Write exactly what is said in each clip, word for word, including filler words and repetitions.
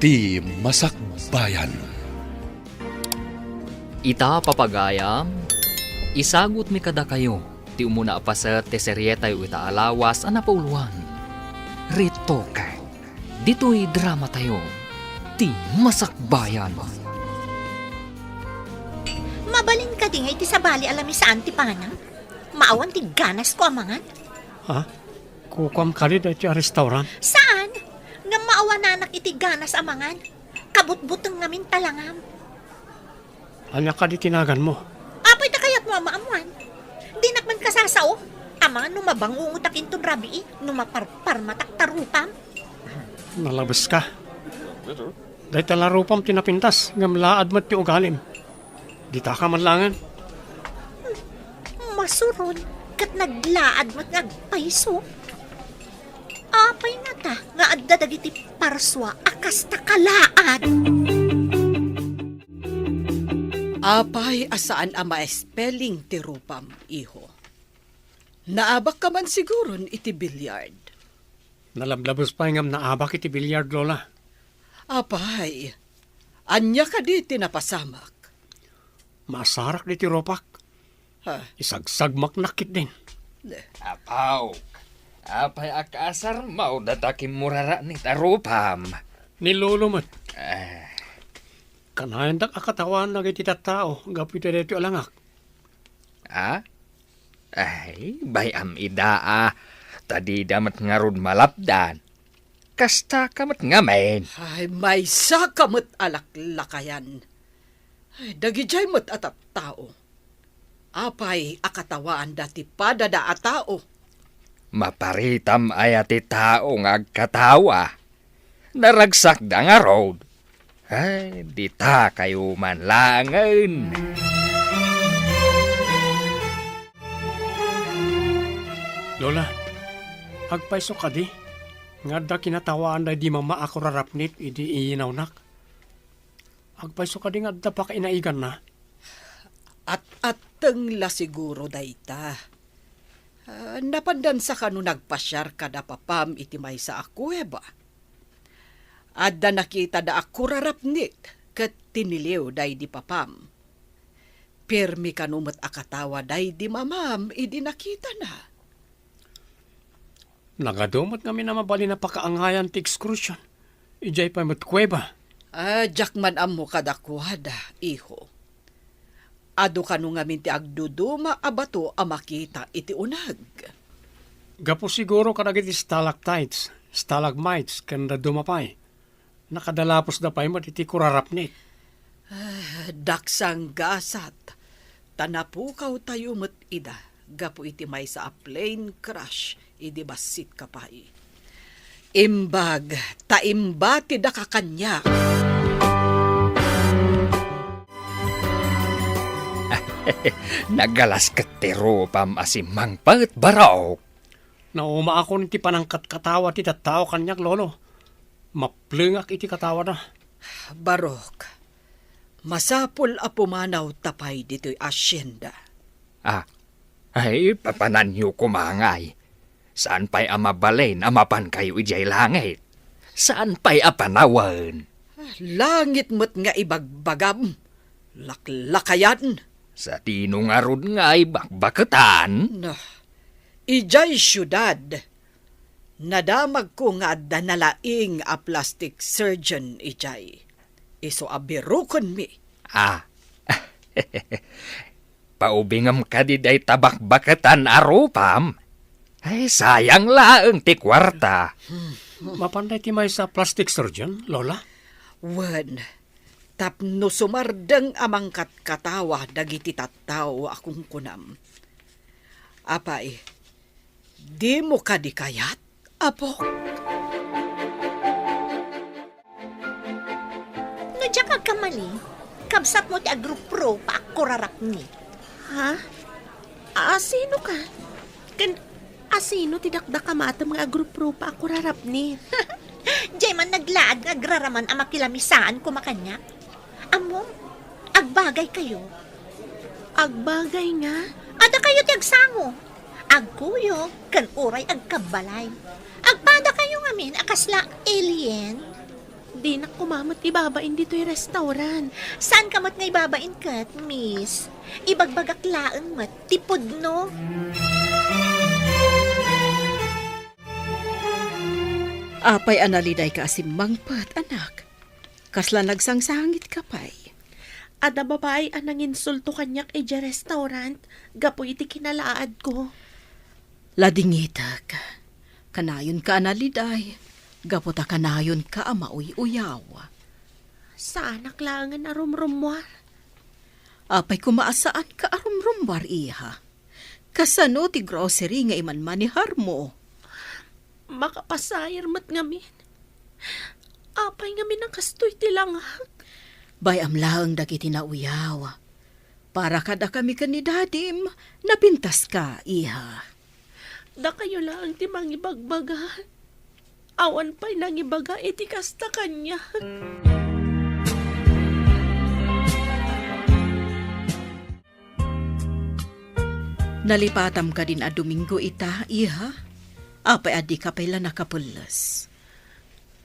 Ti Masakbayan. Ita, papagayam, isagutmi kadakayo ti umuna a paset ti serietayo ita a lawas a napauloan. Retoke. Ditoy dramatayo, Ti Masakbayan. Mabalin kadi nga iti sabali a lamisaan ti panam? Maawan ti ganasko a mangan? Ha? Kukuam kadi daytoy a restaurant? Saan? Ngem maawananak iti ganas a mangan. Kabutbuteng ngamin talangam. Ania kadi ti naganmo? Apay ta kayatmo a maammuan? Dinak man kasasao. Amangan no mabangungotak inton rabii, no maparparmatak ta rupam. Nalabeska. Dayta la rupam ti napintas, ngem laad met ti ugalim. Ditaka man laengen. Masuron, ket naglaad met nga agpayso. Apay ngata nga adda dagiti parsua a kasta kalaad? Apay a saan a ma-spelling ti rupam, iho? Naabakka man siguron iti billiard. Nalablabes pay ngem naabak iti billiard, Lola. Apay, ania kadi ti napasamak? Maasarak diti rupak. Ha? Isagsagmaknak ketdin. Apo, apay a kaasarmo dayta kimmuraraknit a rupam? Ni Lolo met. Eh. Kanayandak a katawaan dagiti tattao gapu iti daytoy a langak. Ah? Ay, bay-am ida a. Ta dida met ngarud malapdan. Kastaka met ngamin. Ay, maysaka met a laklakayan. Ay, dagidiay met a tattao. Apay a katawaanda ti padada a tao? Maparitam aya ti tao nga agkatawa? Naragsakda ngarud. Ay, ditakayo man laengen. Lola, agpayso kadi nga adda kinatawaan daydi mama a kurarapnit idi iyinawnak? Agpayso kadi nga adda pakainaiganna? At-atteng la siguro dayta. Ah, napandansa kano nagpasiar kada papam iti maysa a kuweba. Adda nakitada a kurarapnit ket tiniliw daydi papam. Pirmi kano met a katawa daydi mamam idi nakitana. Nagadu met ngamin a mabalin a pakaangayan ti excursion. Idiay pay met kuweba. Ah, diak man ammo kadakuada, iho. Adu kano ngamin ti agduduma a bato a makita iti uneg. Gapu siguro kadagiti stalactites, stalagmites, ken dadduma pay. Nakadalapusda pay met iti kurarapnit. Ah, daksang gasat, ta napukawtayo met ida gapu iti maysa a plane crash idi bassitka pay. Imbag ta imbatidaka kaniak. Nagalas ket ti rupam a simmangpet, Barok. Naumaakon iti panangkatkatawa ti tattao kaniak, Lolo. Maplengak iti katawana. Barok, masapul a pumanawta pay ditoy asienda. Ah, ay, papananyo koma ngay. Saan pay a mabalin a mapankayo idiay langit? Saan pay a panawen? Langit met nga ibagbagam, laklakayan. Sadino ngarud ngay bakbaketan? Nah, idiay siudad, nadamagko nga adda nalaing a plastic surgeon idiay. Isu a birukenmi. Ah. Paubingem kadi dayta bakbaketan a rupam? Ay, sayang laeng ti kuarta. Mapan dayta maysa a plastic surgeon, Lola? Wen, tapno sumardeng a mangkatkatawa dagiti tattao a kunkunam. Apay, dimo kadi kayat, Apo? No diak agkamali, kabsatmo ti agruprupa a kurarapnit. Ha? Asino ka? Ken asino ti dakdakamatem nga agruprupa a kurarapnit? Diay man naglaad nga agraraman a makilamisaan koma kaniak. Ammom, agbagaykayo. Agbagay nga? Adda kayo ti agsango. Agkuyog ken uray agkabbalay. Agpadakayo ngamin a kasla alien. Dinak koma met ibabain ditoy restaurant. Saanka met nga ibabain ket, miss? Ibagbagak laeng met ti pudno. Apay a nalidayka a simmangpet, anak? Kasla nagsangsangitka pay? Adda babai a nanginsulto kaniak idiay restaurant gapu iti kinalaadko. Ladingitek. Kanayonka a naliday, gapu ta kanayonka a mauy-uyaw. Saanak laengen a rumrummuar. Apay koma a saanka a rumrummuar, iha? Kasano ti grocery nga imanmaneharmo? Makapasair met ngamin. Apay ngamin a kastoy ti langak? Bay-am laeng dagiti nauyaw. Para kadakami ken ni dadim, napintaska, iha. Dakayo laeng ti mangibagbaga. Awan pay nangibaga iti kasta kaniak. Nalipatam kadin a Domingo ita, iha? Apay a dika pay la nakapelles?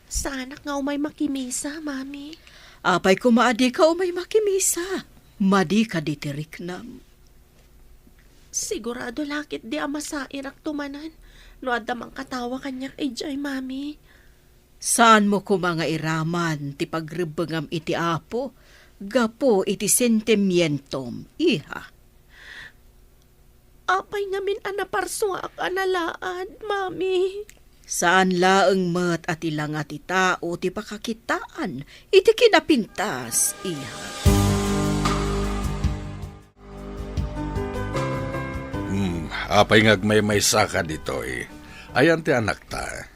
Saanak nga umay makimisa, Mami. Apay koma a dika umay makimisa? Madi kadi ti riknam. Sigurado la ketdi a masairakto manen no adda mangkatawa kaniak idiay, Mami. Saanmo koma nga iraman ti pagrebbengam iti Apo gapu iti sentimientom, iha. Apay ngamin a naparsuaak a nalaad, Mami? Saan laeng met a ti langa ti tao ti pakakitaan iti kinapintas, iha. Hmm, apay nga agmaymaysaka ditoy? Ayan ti anakta?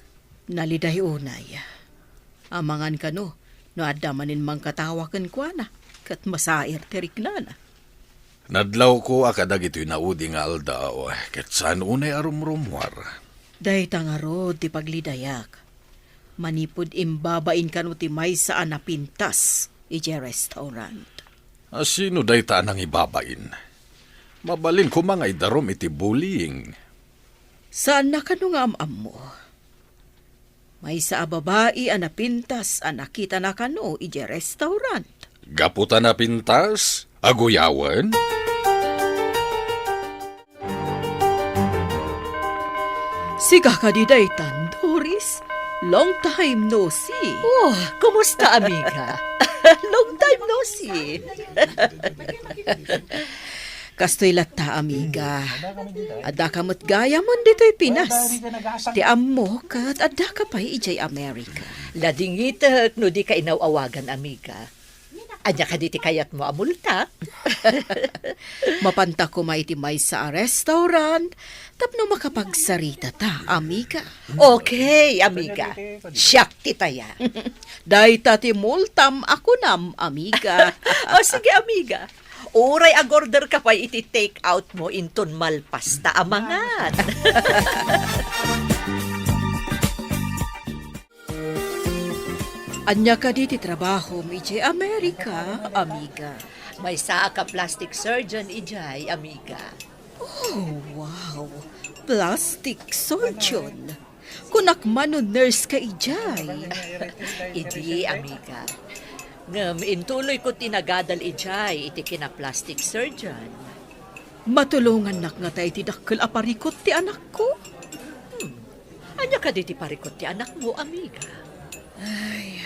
Naliday unay. Amangan kano, no adda manen mangkatawa kenkuana, ket masair ti riknana. Nadlawko a kadagitoy naudi nga aldaw, ket saan unay a rumrummuar. Dayta ngarud ti paglidayak. Manipud imbabain kano ti maysa a napintas idiay restaurant. A, sino dayta a nangibabain? Mabalin koma nga idarum iti bullying. Saanna kano nga am-ammo? Maysa a babai a napintas a nakitana kano idiay restaurant. Gapu ta napintas, aguyawen? Sika kadi daytan, Doris? Long time no see. Oh, kumusta, amiga? Long time no see. Kastoy latta, amiga. Addaka met gayam ditoy Pinas. Ti ammo ket addaka pay idiay Amerika. Ladingitek no dika inaw-awagan, amiga. Ania kadi ti kayatmo a multa? Mapanta koma iti maysa a restaurant tapno makapagsaritata, amiga. Okay, amiga. Siak ti taya. Dayta ti multam a kunam, amiga. O, sige, amiga. Uray ag-order ka pay iti take out mo inton malpas ta a mangan. Ania kadi ti trabahom idiay Amerika, amiga? Maysaak a plastic surgeon idiay, amiga. Oh, wow! Plastic surgeon? Kunak man no nurse ka idiay. Idi, amiga. Ngem intuloyko ti nagadal idiay iti kina-plastic surgeon. Matulongannak ngata iti dakkel a parikut ti anakko? Hmm. Ania kadi ti parikut ti anakmo, amiga? Ay.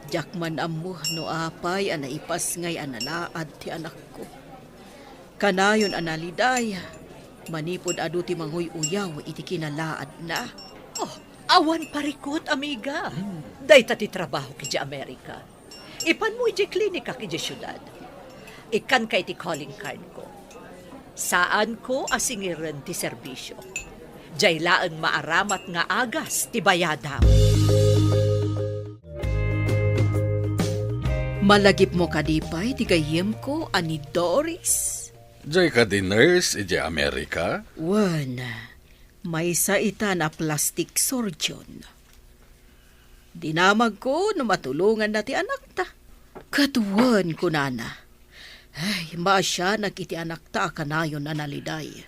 Diak man ammo no apay a naipasngay a nalaad ti anakko. Kanayon a naliday, manipud adu ti manguy-uyaw iti kinalaadna. Oh, awan parikut, amiga. Hmm. Dayta ti trabahok idiay Amerika. Ipanmo idiay klinikak idiay siudad. Ikkanka iti calling card ko. Saanko a singiren ti serbisio. Diay laeng maaramat nga agas ti bayadam. Malagipmo kadi pay ti gayyemko a ni Doris? Diay kadi nurse idiay Amerika? Wen, maysa itan a plastic surgeon. Dinamagko no matulonganna ti anakta. Ket wen, kunana, ay, maasianak iti anakta a kanayon a naliday.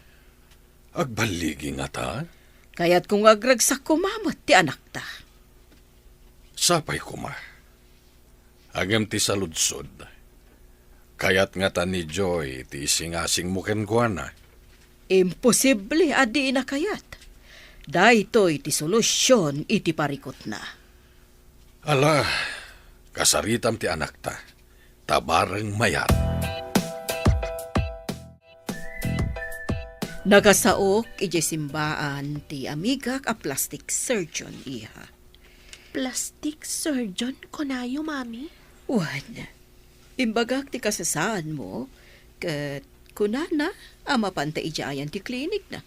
Agballigi ngata? Kayatko nga agragsak koma met ti anakta. Apay koma. Ngem ti saludsod, kayat ngata ni Joy ti isingasingmo kenkuana? Imposible a dina kayat. Daytoy ti solusion iti parikutna. Ala, kasaritam ti anakta, ta bareng mayat. Nakasaok idiay simbaan ti amigak a plastic surgeon, iha. Plastic surgeon, kunayo, Mami? Wen, imbagak ti kasasaanmo, ket kunana a mapanta idiay ayan ti klinikna.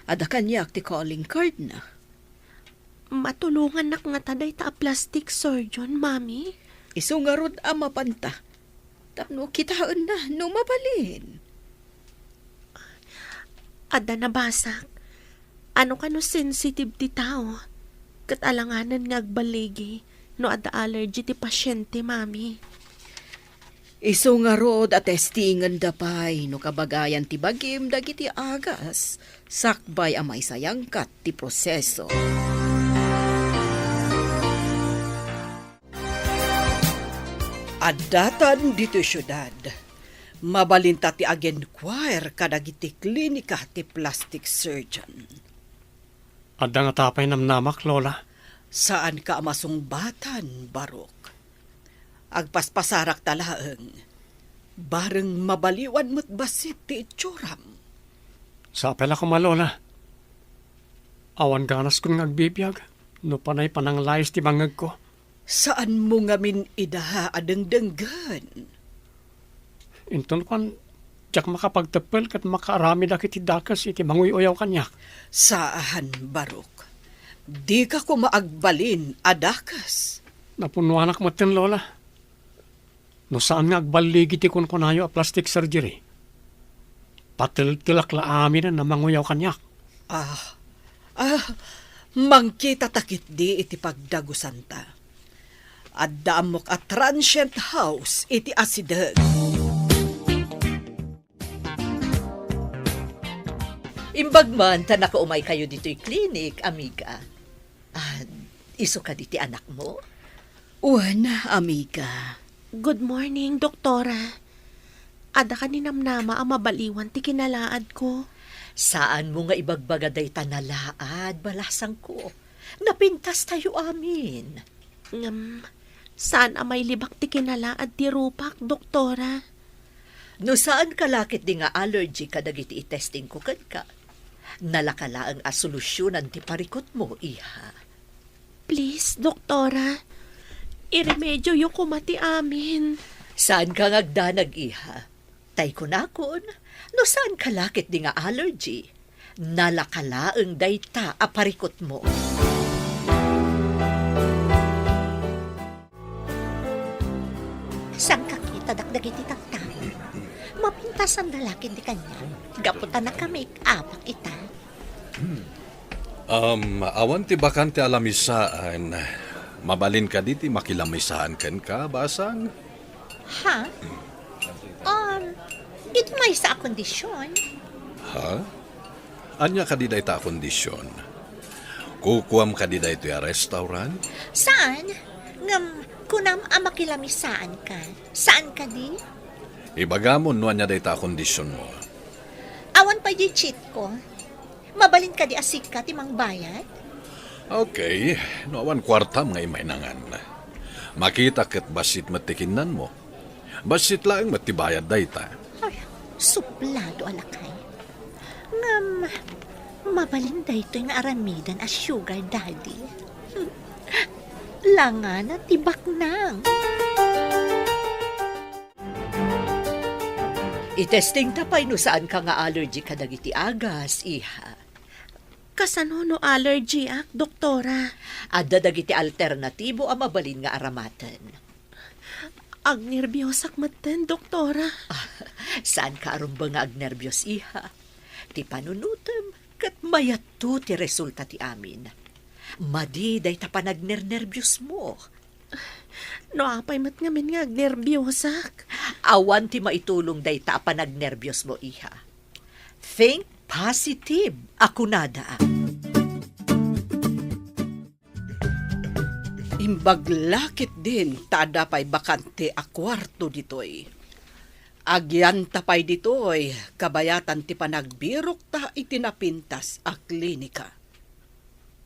Adda kaniak ti calling cardna. Matulongannak ngata dayta a plastic surgeon, Mami? Isu ngarud a mapanta. Tapno kitaenna no mabalin. Adda nabasak. Ano kano sensitive ti tao? Ket alanganen nga agballigi no adda allergy ti pasiente, Mami. Isu ngarud a testingenda pay no kabagayan ti bagim dagiti agas sakbay a maisayangkat ti proseso. Addatan ditoy siudad. Mabalinta ti ag-inquire kadagiti klinika ti plastic surgeon. Adda ngata pay namnamak, Lola? Saanka a masungbatan, Barok. Agpaspasarakta laeng. Bareng mabaliwan met bassit ti itsuram. Sapay la koma, Lola. Awan ganaskon nga agbibiag no panay pananglayus ti bangngegko. Saanmo ngamin ida a dengdenggen? Inton kuan, diak makapagteppel ket makaaramidak iti dakes iti manguy-uyaw kaniak. Saan, Barok. Dika koma agbalin a dakes. Napunnoanak metten, Lola. No saan nga agballigi ti kunkunayo a plastic surgery, pateltelak la aminen a manguyaw kaniak. Ah, ah, mangkitata ketdi iti pagdagusanta. Adda ammok a transient house iti asideg. Imbag man ta nakaumaykayo ditoy klinik, amiga. Ah, isu kadi ti anakmo? Wen, amiga. Good morning, Doktora. Adda kadi namnama a mabaliwan ti kinalaadko? Saanmo nga ibagbaga dayta nalaad, balasangko. Napintastayo amin. Ngem, saan a mailibak ti kinalaad ti rupak, Doktora? No saanka la ketdi nga allergy kadagiti itestingko kenka, nalaka laeng a solusionan ti parikutmo, iha. Please, Doktora, iremedioyo koma ti amin. Saanka nga agdanag, iha. Tay kunakon, no saanka la ketdi nga allergy, nalaka laeng dayta a parikutmo. Saan ka kitadak dagiti tattao? Mapintasan da la ketdi kaniak. Gapu ta naka-make-up ita. Um, awan ti bakante a lamisaan. Mabalin kadi ti makilamisaan kenka, basang? Ha? Um, ditoy maysa a kondisyon. Ha? Ania kadi dayta a kondisyon? Kukuam kadi daytoy a restaurant? Saan? Ngem, kunam a makilamisaan ka. Saan kadi? Ibagamon no ania dayta a kondisyon mo. Awan pay di cheat ko. Mabalin kadi a sika ti mangbayad? Okay, no awan kuartam nga imainangan. Makita ket bassit met ti kinnanmo. Bassit laeng met ti bayad dayta. Ay, suplado a lakay. Ngem, mabalin daytoy nga aramiden a sugar daddy. Langana ti baknang. Itesting ta pay no saan ka nga allergy kadagiti agas, iha. Kasano no allergyak, doktora? Adda dagiti alternatibo a mabalin nga aramaten. Agnerbiosak metten, doktora. Ah, saan ka a rumbeng nga agnerbios, iha. Ti panunutem ket mayatto ti resulta ti amin. Madi dayta panagnernerbiosmo. No apay met ngamin nga agnerbiosak? Awan ti maitulong dayta a panagnerbiosmo, iha. Think positive, a kunada. Imbag la ketdin ta adda pay bakante a kuarto ditoy. Agyanta pay ditoy, kabayatan ti panagbirokta iti napintas a klinika.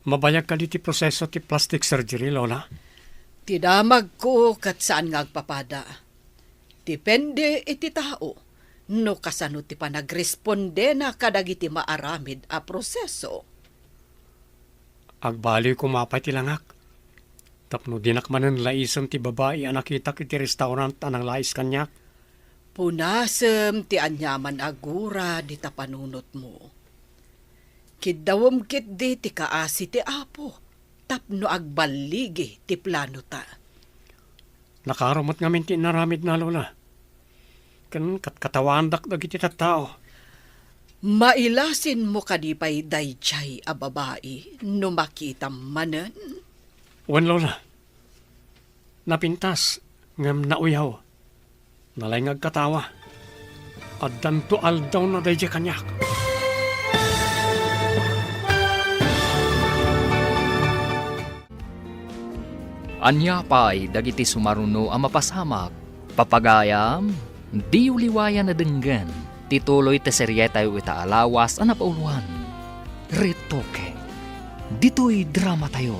Mabayag kadi ti proseso ti plastic surgery, Lola? Ti damagko ket saan nga agpapada. Depende iti tao no kasano ti panagrespondena kadagiti maaramid a proseso. Agbaliw koma pay ti langak. Tapno dinak manen laisen ti babai a nakitak iti restaurant a nanglais kaniak. Punasem ti aniaman a gura dita panunotmo. Kiddawem ketdi ti kaasi ti Apo tapno agballigi ti planota. Nakaro met ngamin ti inaramidna, Lola. Ken katkatawaandak dagiti tattao. Mailasinmo kadi pay daydiay a babai no makitam manen? Wen, Lola. Napintas, ngem nauyaw. Nalaing nga agkatawa. Addanto aldawna daydiay kaniak. Ania pay dagiti sumaruno a mapasamak? Papagayam, diyo liwayan a denggen ti tuloy ti serietayo ita a lawas a napauloan, Retoke. Ditoy dramatayo,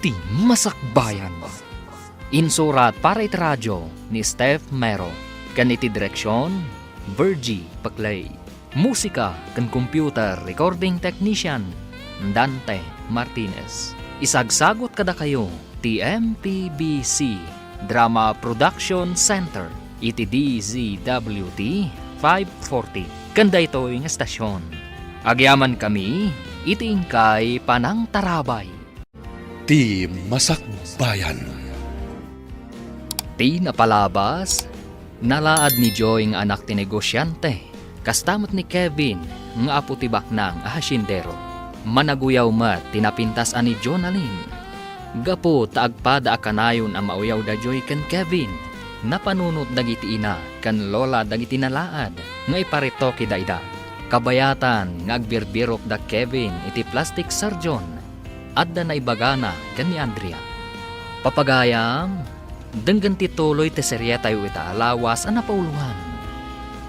ti Masakbayan. Insurat para iti radio ni Steph Mero, ken iti direksion, Virgie Paclay. Musika ken computer recording technician, Dante Martinez. Isagsagot kadakayo ti M P B C Drama Production Center iti D Z W T five forty ken daytoy nga estasion. Agyamankami iti inkay panangtarabay. Ti Masakbayan. Ti napalabas, nalaad ni Joy nga anak ti negosiante, kasta met ni Kevin nga apo ti baknang a hasyendero. Managuyaw met ti napintas a ni Jonalyn. Gapu ta agpada a kanayon a mauyaw da Joy ken Kevin, napanunot dagiti ina ken lola dagiti nalaad nga iparitokeda ida. Kabayatan nga agbirbirok da Kevin iti plastic surgeon, adda naibagana ken ni Andrea. Papagayam, denggen ti tuloy ti serietayo ita a lawas a napauloan,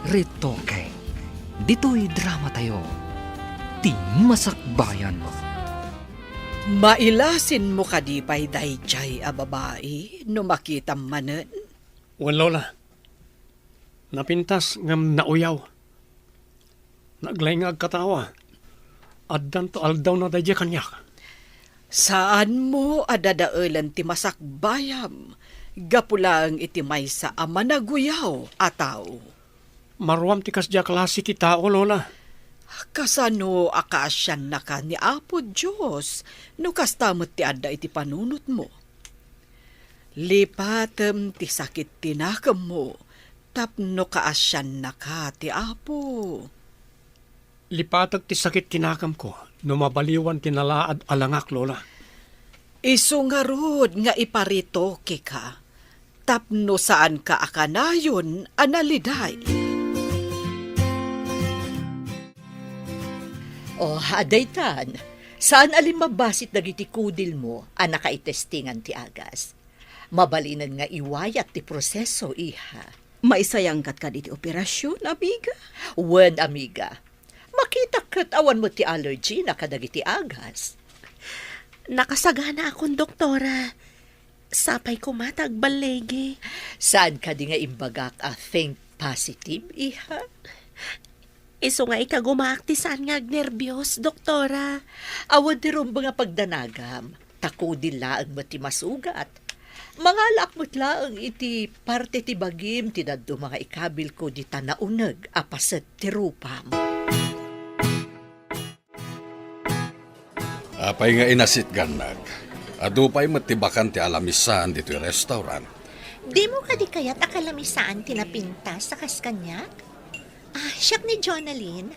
Retoke. Ditoy dramatayo, ti Masakbayan. Mailasinmo kadi pay daydiay a babai no makitam manen? Wen, Lola. Napintas ngem nauyaw. Naglaing nga agkatawa. Addanto aldawna daydiay kaniak. Saanmo a dadaelen ti masakbayam gapu laeng iti maysa a managuyaw a tao. Maruam ti kasdiay a klase ti tao, Lola. Kasano a kaasiannaka ni Apo Dios no kasta met ti adda iti panunotmo? Lipatem ti sakit ti nakemmo tapno kaasiannaka ti Apo. Lipatek ti sakit ti nakemko no mabaliwan ti nalaad a langak, Lola. Isu ngarud nga iparitokeka tapno saanka a kanayon a naliday. Oh, adaytan, saan a limmabbasit dagiti kudilmo a nakaitestingan ti agas. Mabalinen nga iwayat ti proseso, iha. Maisayangkat kadi ti operasyon, amiga? Wen, amiga. Makitak ket awan met ti allergy na kadagiti agas. Nakasaganaakon, doktora. Sapay koma ta agballigi. Saan kadi nga imbagak a think positive, iha? Isu nga ikagumaak ti saan nga agnerbios, doktora. Awan ti rumbeng a pagdanagam, ta kudil laeng met ti masugat. Mangalaak met laeng iti parte ti bagim ti dadduma nga ikabilko dita nauneg a paset ti rupam. Apay nga inasitgannak? Adu pay met ti bakante a lamisaan ditoy restaurant. Dimo kadi kayat a kalamisaan ti napintas a kas kaniak? Ah, siak ni Jonalyn.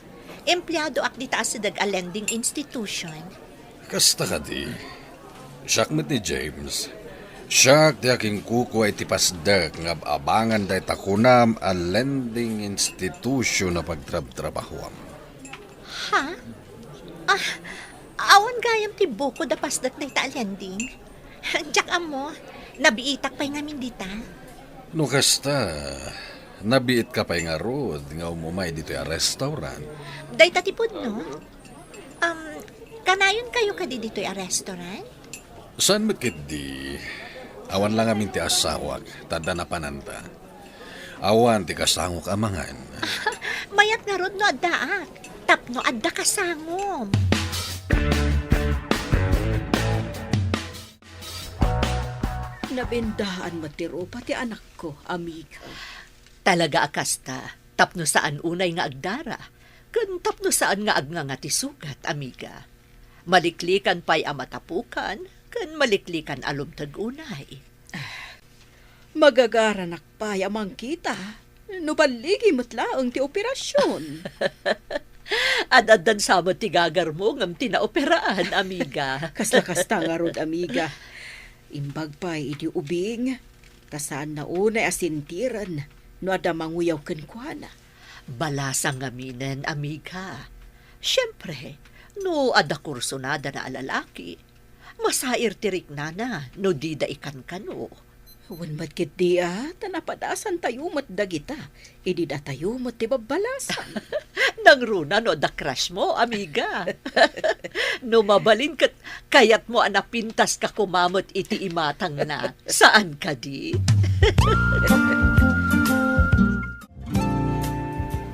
Empleadoak dita a sideg a lending institution. Kasta kadi? Siak met ni James. Siak ti akinkukua iti pasdek nga ab-abangan dayta kunam a lending institution a pagtrabtrabahuam. Ha? Ah, awan gayam ti bukod a pasdek dayta a lending? Diak ammo, nabiitak pay ngamin dita. No kasta, nabiitka pay ngarud nga umumay ditoy a restaurant? Dayta ti pudno. Um, kanayon kayo kadi ditoy a restaurant? Saan met ketdi? Awan lang amin ti asawak, ta adda napananta. Awan ti kasangok a mangan. Mayat ngarud no addaak, tapno adda kasangom. Nabendaan met ti rupa ti anakko, amiga. Talaga a kasta, tapno saan unay nga agdara, ken tapno saan nga agnganga ti sugat, amiga. Maliklikan pay a matapukan, ken maliklikan a lumteg unay. Magagaranak pay a mangkita, no balligi met laeng ti operasion. Ad-addan sa met ti gagarmo ngem ti naoperaan, amiga. Kasla kasta ngarud, amiga. Imbag pay iti ubing, ta saanna unay a sentiren no adda manguyaw kenkuana. Balasang ngaminen, amiga. Siempre, no adda kursunadana a lalaki, masair ti riknana no dida ikankano. Wen met ketdi a, ta napadasantayo met dagita, idi datayo met ti babbalasan. Nangruna no adda crush mo, amiga. No mabalin ket kayatmo a napintaska koma met iti imatangna. Saan kadi?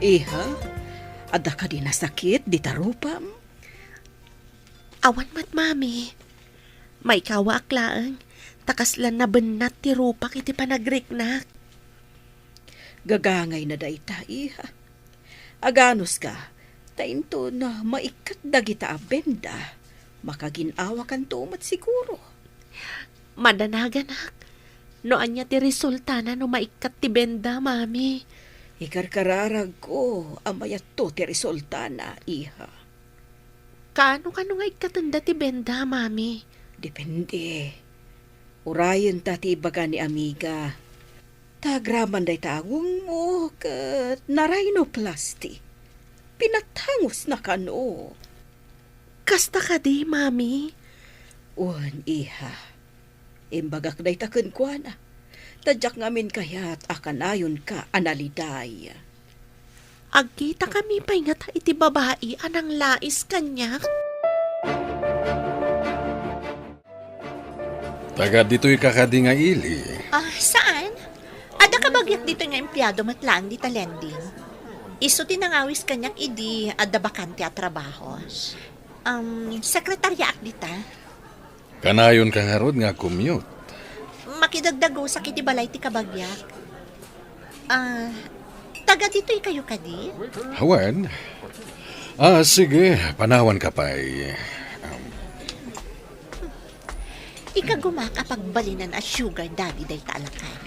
Iha, adda kadi nasakit dita rupam? Awan met, Mami. Maikawaak laeng, ta kasla nabennat ti rupak iti panagriknak. Gagangayna dayta, iha. Aganuska, ta inton maikkat dagita a benda, makagin-awakanto met siguro. Madanaganak, no ania ti resultana no maikkat ti benda, Mami? Ikarkararagko a mayatto ti resultana, iha. Kaano kano nga ikkatenda ti benda, Mami? Depende. Urayenta ti ibaga ni amiga. Ta agraman dayta angongmo ket narhinoplasty. Pinatangosna kano. Kasta kadi, Mami? Wen, iha. Imbagak dayta kenkuana. Ta diak ngamin kayat a kanayonka a naliday. Agkitakami pay ngata iti babai a nanglais kaniak? Taga ditoy ka kadi nga ili? Ah, saan? Adda kabagiak ditoy nga empleyado met laeng dita lending. Isu ti nangawis kaniak idi adda bakante a trabaho. Um, sekretaryaak dita. Kanayonka ngarud nga commute? Makidagdagusak iti balay ti kabagiak. Ah, taga ditoy kayo kadi? Awan. Ah, sige, panawan ka pay. Um, Ikagumak a pagbalinan a sugar daddy dayta a lakay.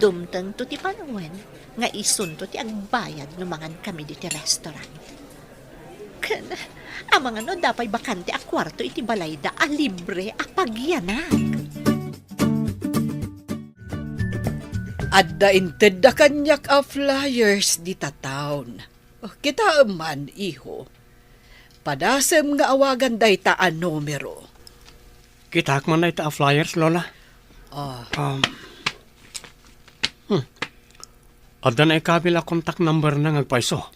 Dumtengto ti panawen nga isunto ti agbayad no mangan kami diti restaurant. Ken, amangan no adda pay bakante a kuarto iti balayda a libre a pagyanak. Adda intedda kaniak a flyers dita town. Kitaem man, iho. Padasem nga awagan dayta a numero. Kitaak man dayta a flyers, Lola. Ah. Um, hmm. Adda naikabil a contact number na nga agpayso.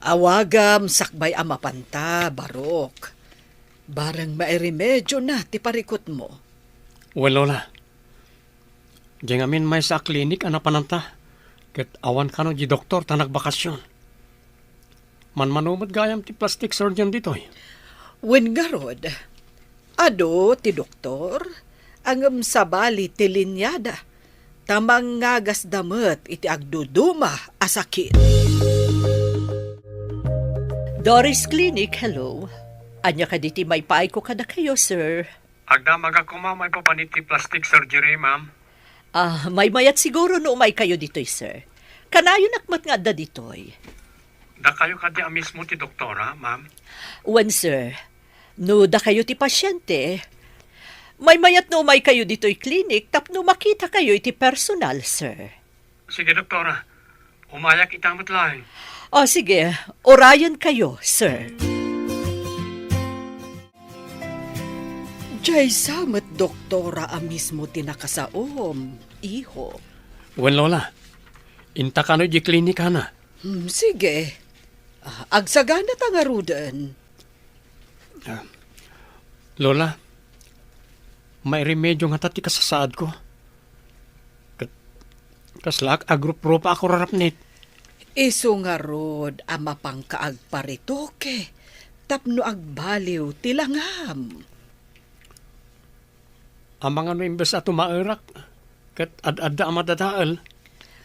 Awagam sakbay a mapanta, Barok. Bareng mairemedio na ti parikutmo. Well, Lola. Diay ngamin maysa a klinik a napananta, ket awan kano di doktor ta nagbakasyon. Manmano met gayam ti plastic surgeon ditoy. Wen ngarud, adu ti doktor, ngem sabali ti linyada, ta mangagasda met iti agduduma a sakit. Doris Clinic, hello. Ania kadi ti maipaayko kadakayo, sir? Agdamagak koma maipapan iti plastic surgery, ma'am. Ah, maymayat siguro no umaykayo ditoy, sir. Kanayonak met nga adda ditoy. Dakayo kadi a mismo ti doktora, ma'am? Wen, sir. No dakayo ti pasyente, maymayat no umaykayo ditoy klinik tapno makitakayo iti personal, sir. Sige, doktora. Umayak ita met laeng. O, sige. Urayenkayo, sir. Daysa met doktora a mismo ti nakasaom, iho. Wen, Lola. Inta kano idiay klinikana? Hmm, sige. Ah, agsagana ta ngaruden. Ah, Lola, mairemedyo ngata ti kasasaadko. Ket kasla ak agruprupa a kurarapnit. Isu ngarud a mapangka agparetoke tapno agbaliw ti langam. Amangan no imbes a tumaerak, ket ad-adda a madadael?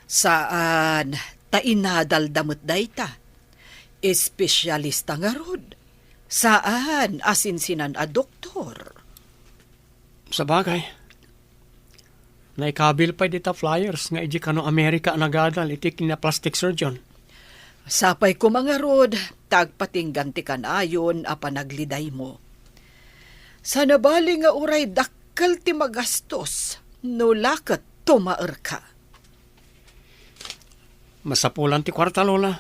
Saan, ta inadalda met dayta. Espesialista ngarud. Saan a sinsinan a doktor. Sabagay, naikabil pay dita flyers nga idi kano Amerika a nagadal iti kinaplastic surgeon. Sapay koma ngarud, ta agpatinggan ti kanayon a panaglidaymo. Sanabali nga uray dakkel ti magastos, no la ket tumaerka. Masapulan ti kuarta, Lola.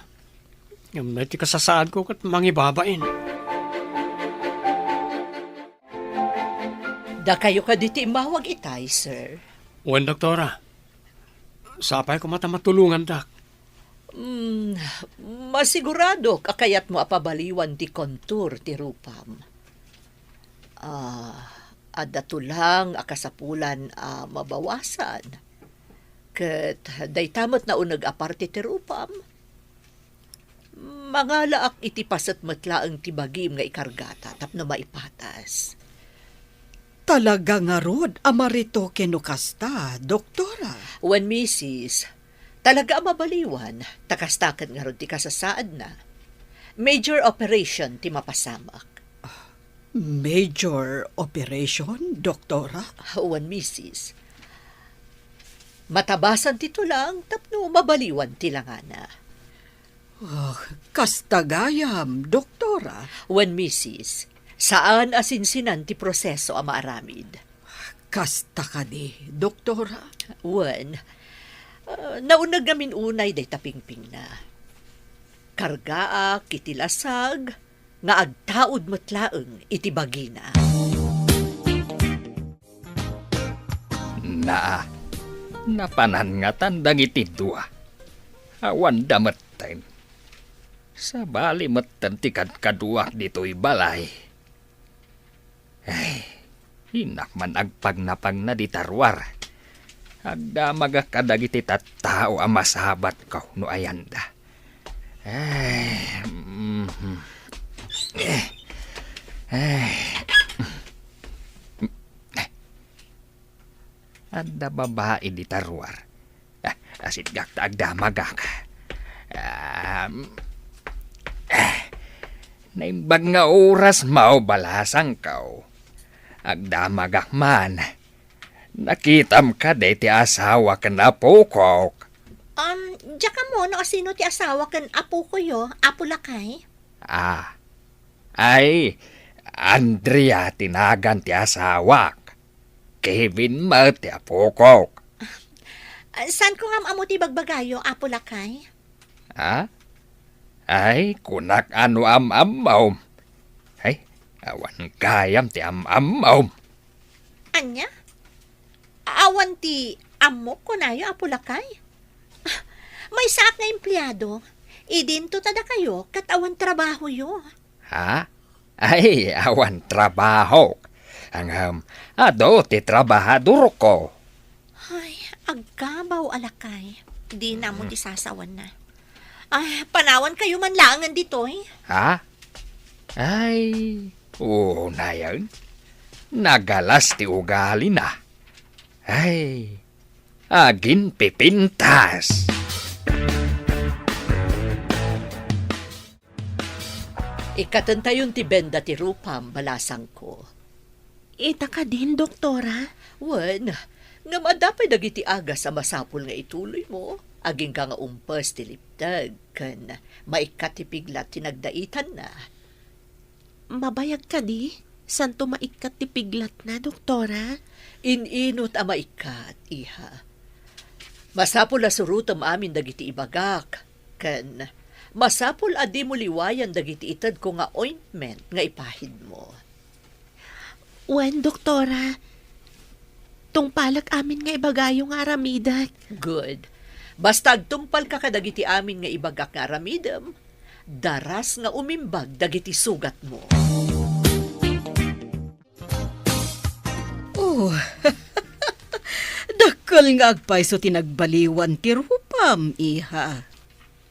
Ngem dayta ti kasasaadko ket mangibabain. Dakayo kadi ti immawag itay, sir? Wen, doktora. Sapay koma ta matulongandak. Hmm, masiguradok a kayatmo a pabaliwan ti kontur ti rupam. Ah, adda tulang a kasapulan a mabawasan. Ket dayta met nauneg a parte ti rupam. Mangalaak iti paset met laeng ti bagim nga ikargata tapno maipatas. Talaga ngarud a maretoke no kasta, doktora? Wen, misis. Talaga a mabaliwan, ta kasta ket ngarud ti kasasaadna. Major operation ti mapasamak. Major operation, doktora? Wen, misis. Matabasan ti tulang tapno mabaliwan ti langana. Oh, kasta gayam, doktora? Wen, misis. Saan a sinsinan ti proseso a maaramid. Kasta kadi, doktora? Wen, ah, nauneg ngamin unay dayta pingpingna. Kargaak iti lasag nga agtaud met laeng iti bagina. Naa, napanan ngatan dagiti dua. Awanda metten. Sabali metten ti kadkaduak ditoy balay. Ay, innak man agpagnapagna dita ruar. Agdamagak kadagiti tattao a masabatko no ayanda. Ay, mhm. Eh, ay. Adda babai dita ruar. Ah, asidgak ta agdamagak. Um, ah, naimbag nga oras, mao, balasangko. Agdamagak man. Nakitam kadi ti asawa ken apokok? Um, diak ammo no asino ti asawa ken apokoyo, Apo Lakay. Ah, ay, Andrea ti nagan ti asawak. Kevin met ti apokok. Ah, saanko nga am-ammo ti bagbagayo, Apo Lakay? Ha? Ay, kunak a no am-ammom. Ay, awan gayam ti am-ammom. Ania? Awan ti ammok kunayo, Apo Lakay? Ah, maysaak nga empleado. Idinto ta dakayo ket awan trabahoyo. Ha? Ay, awan trabahok. Ngem, adu ti trabahadorko. Ay, agkabaw a lakay. Dina mo ti sasawanna. Ay, panawankayo man laengen ditoy. Ha? Ay, unayen. Nagalas ti ugalina. Ay, aginpipintas. Ikkatentayon ti benda ti rupam, balasangko. Ita kadin, doktora? Wen, ngem adda pay dagiti agas a masapul nga ituloymo, agingga nga umpes ti lipteg, ken maikkat ti piglat ti nagdaitanna. Mabayag kadi? Santo maikkat ti piglatna, doktora? In-inut a maikkat, iha. Masapul a surotem amin dagiti ibagak, ken masapul a dimo liwayan dagiti itedko nga ointment nga ipahidmo. Wen, doktora. Tungpalek amin nga ibagayo nga aramidek. Good. Basta agtungpalka kadagiti amin nga ibagak nga aramidem, daras nga umimbag dagiti sugatmo. Oh, dakkel nga agpayso ti nagbaliwan ti rupam, iha.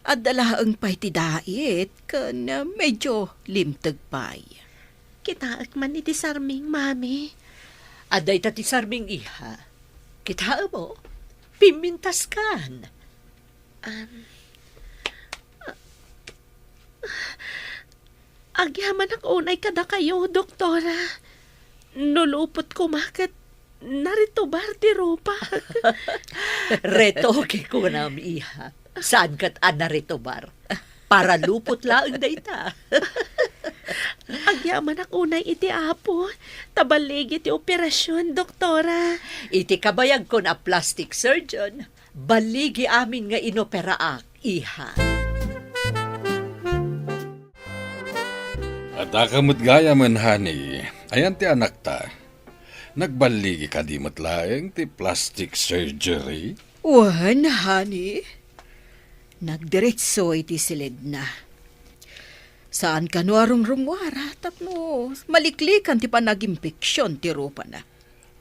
Adda laeng pay ti dait ken medyo limteg pay. Kitaek man iti sarming, Mami. Adda ita ti sarming, iha. Kitaem, o? Pimmintaskan. Um, agyamanak unay kadakayo, doktora. No lupot koma ket naritubar ti rupak. Retoke kunam, iha. Saan ket a naritubar? Para lupot laeng dayta. Agyamanak unay iti Apo, ta balligi ti operasion, doktora. Iti kabayagkon a plastic surgeon, balligi amin nga inoperaak, iha. Adda ka met gayamen, honey. Ayan ti anakta. Nagballigi kadi met laeng ti plastic surgery? Wen, honey. Nagdiretso iti siledna. Saan kano a rumrumuara tapno maliklikan ti panagimpeksyon ti rupana.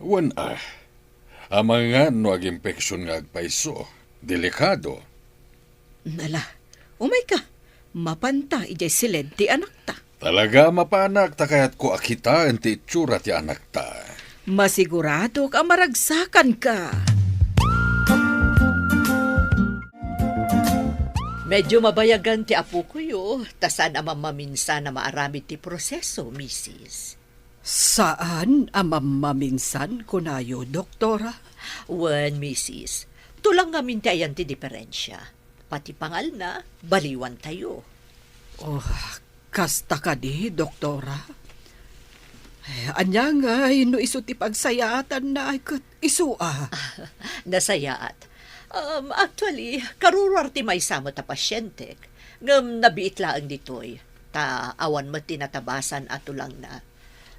Wen a. Amangan no agimpeksyon nga agpayso. Delikado. Nala, umayka. Mapanta idiay siled ti anakta. Talaga a mapanak ta kayatko a kitaen ti itsura ti anakta. Masiguradok a maragsakanka. Medyo mabayagan ti apokoyo, ta saan a mammaminsan a maaramid ti proseso, misis. Saan a mammaminsan, kunayo, doktora? Wen, misis. Tulang ngamin ti ayan ti diferensia. Pati pangalna, baliwantayo. Oh, kasta kadi, doktora? Ay, ania ngay no isu ti pagsayaatanna ay ket isu a? Nasayaat. Um, actually, karuruar ti maysa met a pasientek. Ngem nabiit laeng ditoy, ta awan met ti natabasan a tulangna.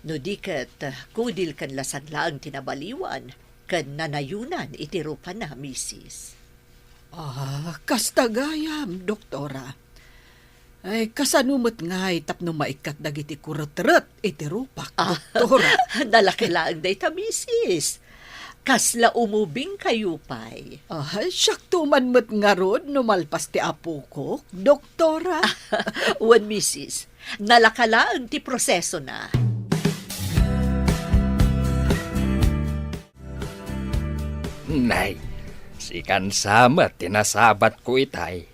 No di ket, kudil ken lasan laeng ti nabaliwan ken nanayonan iti rupana, misis. Ah, kasta gayam, doktora. Ay, kasano met ngay tapno maikkat dagiti kuretret iti rupak, ah, doktora? Nalaka laeng dayta, misis. Kasla umubingkayo pay? Ah, siakto man met ngarud no malpas ti apokok, doktora. Wen, misis. Nalaka laeng ti prosesona. Nay, sikan sa met ti nasabatko itay.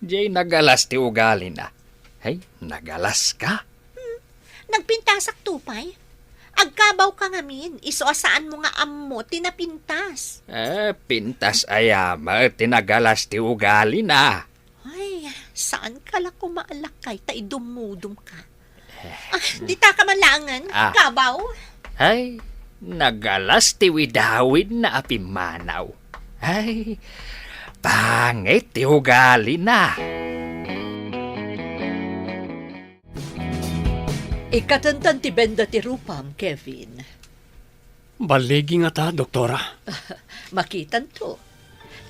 Diay nagalas ti ugalina. Hay, nagalas ka? Hmm, nagpintasak to pay. Agkabaw ka ngamin, isu a saanmo nga ammo ti napintas. Eh, pintas aya met ti nagalas ti ugalina. Ay, saan ka la kumaalakay ta idumudum ka? Ah, dita ka man laengen, ah, kabaw? Ay, nagalas ti widawidna a pimmanaw. Ay, pangit ti ugalina. Ikkatentan ti benda ti rupam, Kevin. Balligi ngata, doktora? Makitanto.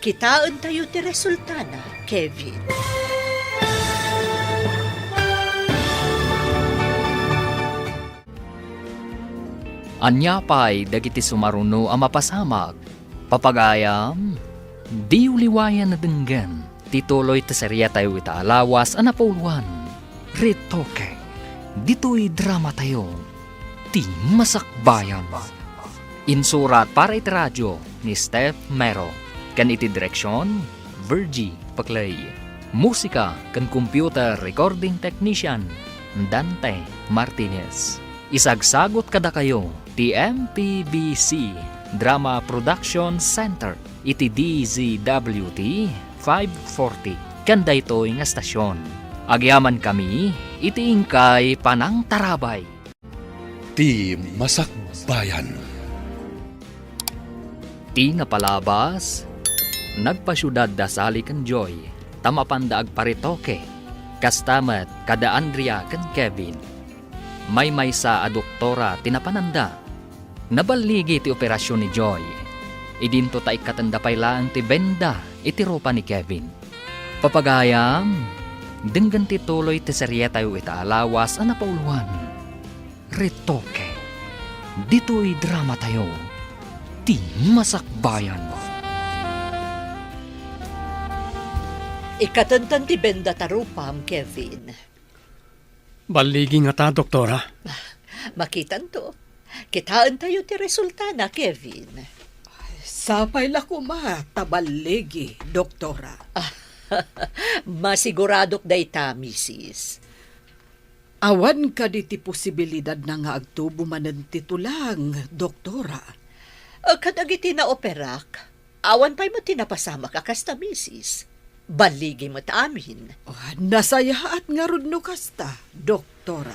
Kitaentayo ti resultana, Kevin. Ania pay dagiti sumaruno a mapasamak? Papagayam, diyo liwayan a denggen ti tuloy ti seriatayo ita a lawas a napauluan, Retoke. Ditoy dramatayo, Ti Masakbayan. Insurat para iti radio ni Steph Mero, ken iti direksion, Virgie Paclay. Musika ken computer recording technician, Dante Martinez. Isagsagut kadakayo ti M P B C Drama Production Center iti D Z W T five forty ken daytoy nga stasyon. Agyamankami iti inkay panangtarabay. Ti Masakbayan. Ti napalabas, nagpasiudad da Sally ken Joy, ta mapanda agparetoke, kasta met kada Andrea ken Kevin. Maymaysa a doktora ti napananda. Naballigi ti operasion ni Joy. Idinto ta ikkatenda pay laeng ti benda iti rupa ni Kevin. Papagayam, denggen ti tuloy ti serietayo ita a lawas a napauloan, Retoke. Ditoy dramatayo, ti masakbayan. Ikatenda ti benda ta rupam, Kevin. Balligi ngata, doktora? Makitanto. Kitaentayo ti resultana, Kevin. Sapay la koma ta balligi, doktora. Masiguradok dayta, misis. Awan kadi ti posibilidadna nga agtubo manen ti tulang, doktora? Kadagiti naoperak, awan pay met ti napasamak a kasta, misis. Balligi met amin. Ah, nasayaat ngarud no kasta, doktora.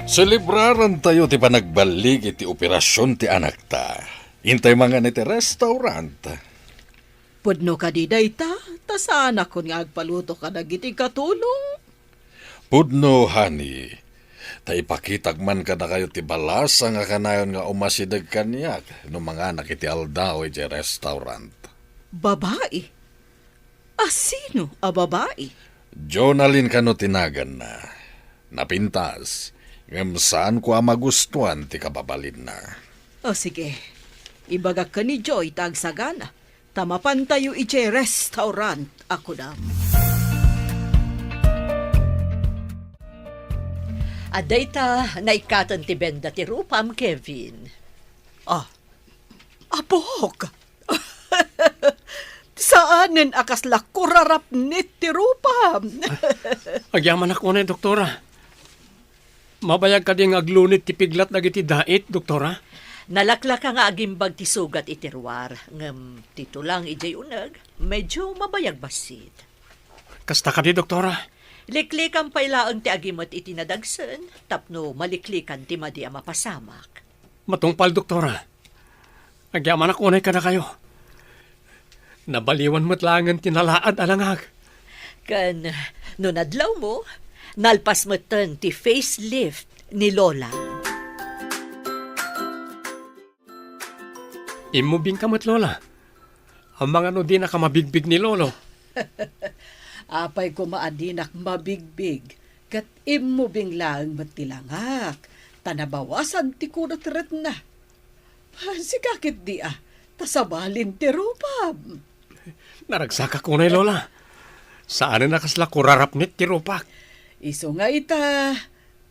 Selebrarantayo ti panagballigi ti operasion ti anakta. Intay mangan iti restaurant. Pudno kadi dayta, ta saanakon nga agpaluto kadagiti katulong? Pudno, honey. Ta ipakitak man kadakayo ti balasang a kanayon nga umasideg kaniak no manganak iti aldaw idiay restaurant. Babai? A sino a babai? Jonalyn kano ti naganna. Napintas, ngem saanko a magustuan ti kababalinna. O sige, ibagak ken ni Joy ta agsagana. Ta mapantayo idiay restaurant a kunam. Adda ita, naikkaten ti benda ti rupam, Kevin. Ah, apok! Saanen a kasla kurarapnit ti rupam. Agyamanak unay, doktora. Mabayag kadi nga aglunit ti piglat dagiti dait, doktora? Nalaklaka nga agimbag ti sugat iti ruar, ngem ti tulang idiay uneg, medyo mabayag bassit. Kasta kadi, doktora? Liklikan pay laeng ti agimet iti nadagsen tapno maliklikan ti madi a mapasamak. Matungpal, doktora. Agyamanak unay kadakayo. Nabaliwan met laengen ti nalaad a langag. Ken no nadlawmo, nalpas metten ti facelift ni Lola. Immubingka met, Lola. Amangan no dinaka mabigbig ni Lolo. Apay koma a dinak mabigbig, ket immubing laeng met ti langak, ta nabawasan ti kunetretna. Sika ketdi a, ta sabalin ti rupam. Naragsakak unay, Lola. Saanen a kasla kurarapnit ti rupak. Isu nga ita,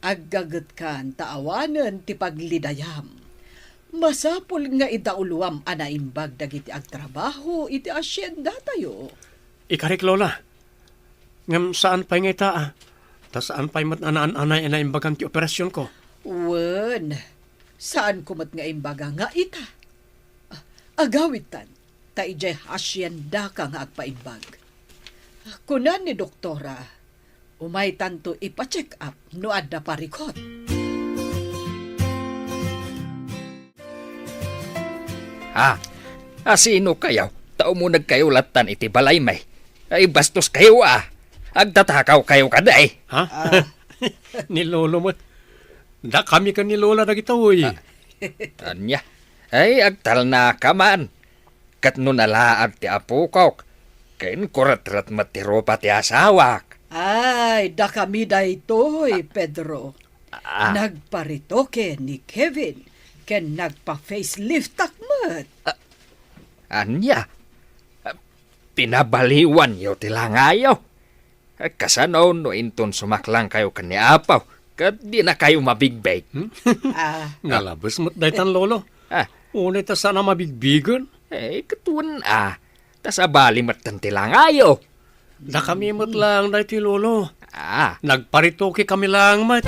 aggagetkan ta awanen ti paglidayam. Masapul nga idauloam a naimbag dagiti agtrabaho iti haciendatayo. Ikarik, Lola. Ngem saan pay nga ita, a? Ta saan pay met a naan-anay a naimbagam ti operasionko. Wen, saanko met nga imbaga nga ita. Ah, agawidtan, ta idiay haciendaka nga agpaimbag. Kuna ni doktora, umaytanto ipa-check up no adda parikut. Ah, asino kayo? Ta umuneg kayo lattan iti balaymi. Ay, bastos kayo, ah. Agtatakaw kayo kadi. Ha? Ah. Ni Lolo met. Dakami ken ni Lola dagitoy. Ah. Ania? Ay, agtalnaka man. Ket no nalaad ti apokok, ken kuretret met ti rupa ti asawak. Ay, dakami daytoy, Pedro. Ah. Nagparetoke ni Kevin, ken nagpa-faceliftak met. Ah, ania? Ah, pinabaliwanyo ti langayo? Kasano no inton sumaklangkayo ken ni Apo, ket dinakayo mabigbig? Hmm? Ah. Nalabes met daytan, Lolo. Ah. Unay ta saan a mabigbigen. Eh, ket wen a, ta sabali metten ti langayo. Dakami met laeng daytoy, Lolo. Ah. Nagparetoke kami laeng met.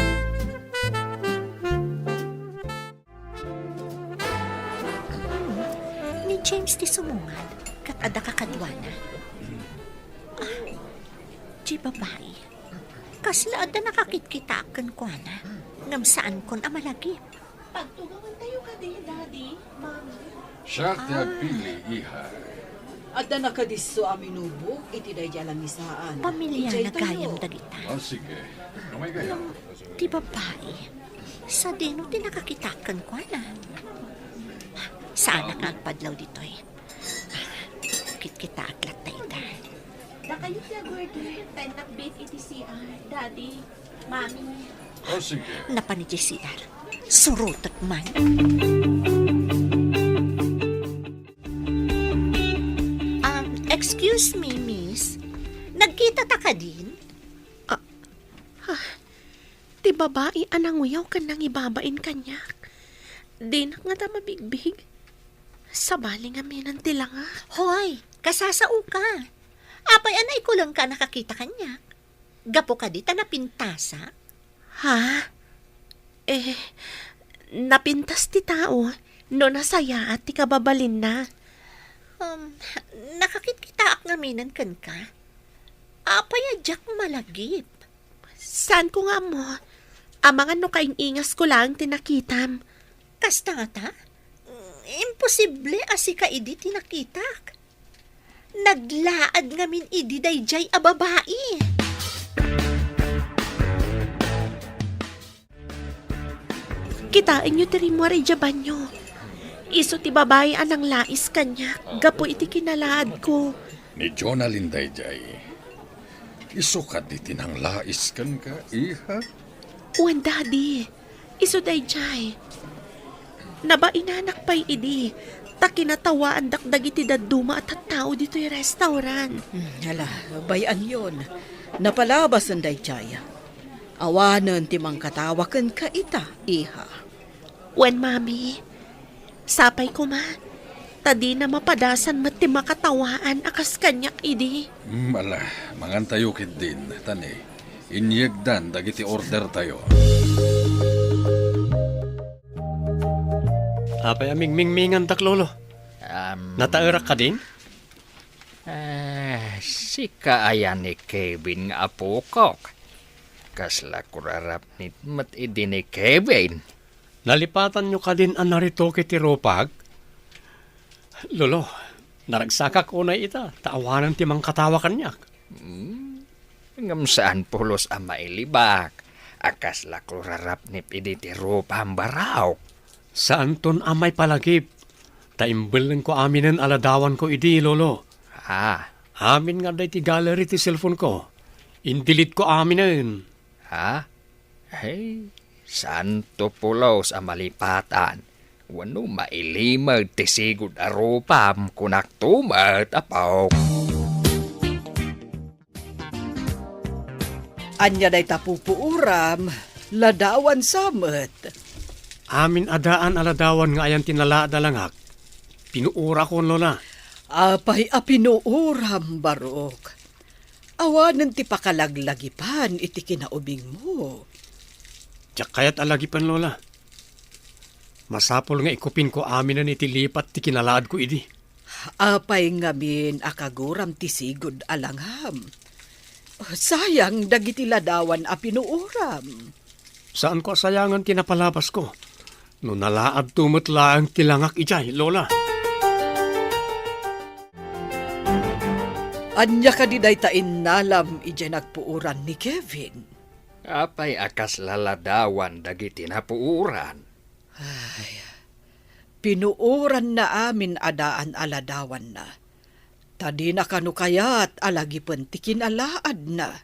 Ni James ti sumungad, ket adda kakaduana. Ah, di babai. Kasla adda nakakitkitaak kenkuana, ngem saankon a malagip. Pagtugawantayo kadi, Daddy, Mommy. Siak ti agpili, iha. Adda nakadisso a minubok iti daydi a lamisaan. Pamiliana gayam dagita. Ah, sige. Umay kayo. Ngem ti babai, sadino ti nakakita kenkuana? Saanak nga agpadlaw ditoy. Kitkitaak latta ita. Dakayo ti agurgor, ta innak iti C R, Daddy, Mami. Oh, sige. Napan idiay C R. Surotek man. Um, excuse me, miss. Nagkita ta kadin? Ah, ah, ti babai a nanguyaw ken nangibabain kaniak. Dinak ngata mabigbig. Sabali ngamin ti langa. Hoy, kasasaoka. Apay a naikulengka a nakakita kaniak? Gapu kadi ta napintasak? Ha? Eh, napintas ti tao no nasayaat ti kababalinna. Um, nakakitkitaak ngaminen kenka. Apay a diak malagip? Saanko nga ammo. Amangan no kaing-ingasko laeng ti nakitam. Kasta ngata? Imposible a sika idi ti nakitak. Naglaad ngamin idi daydiay a babai. Kitaenyo ti rimmuar idiay banio. Isu ti babai a nanglais kaniak gapu iti kinalaadko. Ni Jonalyn daydiay. Isu kadi ti nanglais kenka, iha? Wen, Daddy. Isu daydiay. Nabainanak pay idi, ta kinatawaandak dagiti dadduma a tattao ditoy restaurant. Hmm, ala, bay-anyon. Napalabasen daydiay. Awanen ti mangkatawa kenka ita, iha. Wen, Mami. Sapay koma, ta dina mapadasan met ti makatawaan a kas kaniak idi. Hmm, ala, mangantayo ketdin, ta ne, inyegdan dagiti ordertayo. Apay a mingmingmingandak, Lolo? Am. Nataerak kadin? Eh, sika aya ni Kevin nga apokok? Kasla kurarapnit met idi ni Kevin. Nalipatanyo kadin a naritoke ti rupag? Lolo, naragsakak unay ita, ta awanen ti mangkatawa kaniak. Hmm? Ngem saan pulos a mailibak a kasla kurarapnit idi ti rupam, Barok. Saanton a maipalagip, ta imbellengko aminen a ladawanko idi, Lolo. Ah. Amin nga adda iti gallery ti cellphone-ko. Indelete-ko aminen. Ha? Hey, saanto pulos a malipatan. Wenno mailimed ti sigud a rupam, kunakto met, Apok. Ania dayta pupuoram, ladawan sa met. Amin a daan a ladawan nga ayan ti nalaad a langak, pinuorakon, Lola. Apay a pinuoram, Barok? Awanen ti pakalaglagipan iti kinaubingmo. Diak kayat a lagipen, Lola. Masapul nga ikupinko aminen iti lipat ti kinalaadko idi. Apay ngamin a kaguram ti sigud a langam? Sayang dagiti ladawan a pinuoram. Saanko a sayangan ti napalabasko. No nalaadto met laeng ti langak idiay, Lola. Ania kadi dayta innalam idiay nagpuoran ni Kevin? Apay a kasla ladawan dagiti napuoran? Ay, pinuoranna amin a daan a ladawanna. Ta dina kano kayat a lagipen ti kinalaadna.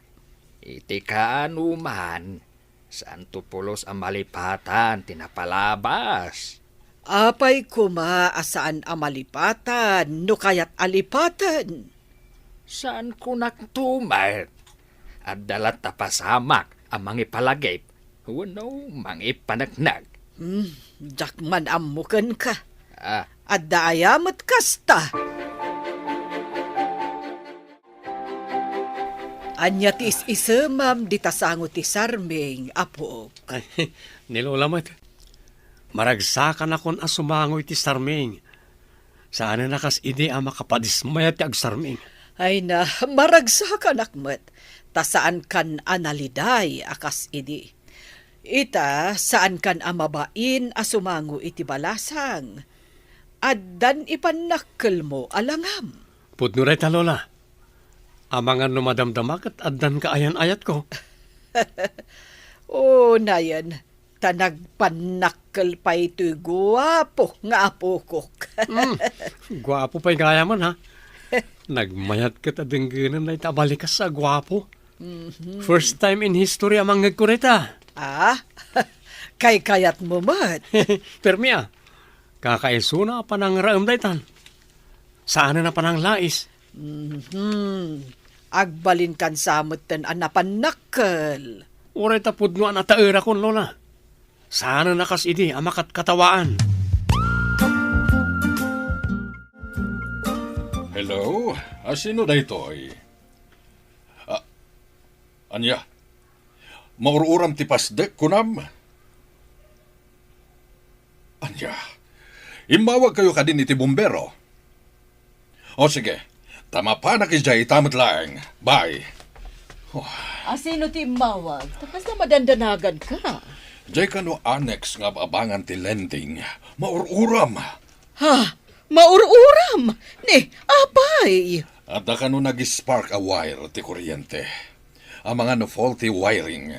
Iti kaano man, saanto pulos a malipatan ti napalabas. Apay koma a saan a malipatan no kayat a lipaten? Saan kunak tumet? Adda latta pasamak a mangipalagip wenno mangipaneknek. Hmm, diak man ammo kenka. Ah. Adda aya met kasta? Ania ti is-isemam dita sango ti sarming, Apok? Ay, ni Lola met. Maragsakanakon a sumango iti sarming. Saanen a kas idi a makapadismayat ti agsarming. Ay na, maragsakanak met, ta saankan a naliday a kas idi. Ita, saankan a mabain a sumango iti balasang. Addan ipannakkelmo a langam. Pudno dayta, Lola. Amangan no madamdama ket addan kaayan-ayatko. Unayen, ta nagpannakkel pay toy guapo nga apokok. Hmm, guapo pay gayamen, ha? Nagmayat ket a denggenem dayta a balikas a guapo. Mhm. First time in history a mangngegko dayta. Ah, kaykayatmo met. Permi, a. Kakaisuna a panangraem daytan. Saanen a pananglais. Mhm. Agbalinkan sa metten a napannakkel. Uray ta pudno a nataerakon, Lola. Saanen a kas idi a makatkatawaan. Hello? A, sino daytoy? A, ania? Maur-uram ti pasdek, kunam? Ania? Immawagkayo kadin iti bumbero? O sige, ta mapanak idiay ita met laeng. Bye. Oh. A, sino ti immawag? Ta kasla madandanaganka? Diay kano annex nga ab-abangan ti lending. Maur-uram. Ha? Maur-uram? Ni, apay? Adda kano nag-spark a wire ti kuryente. Amangan no faulty wiring.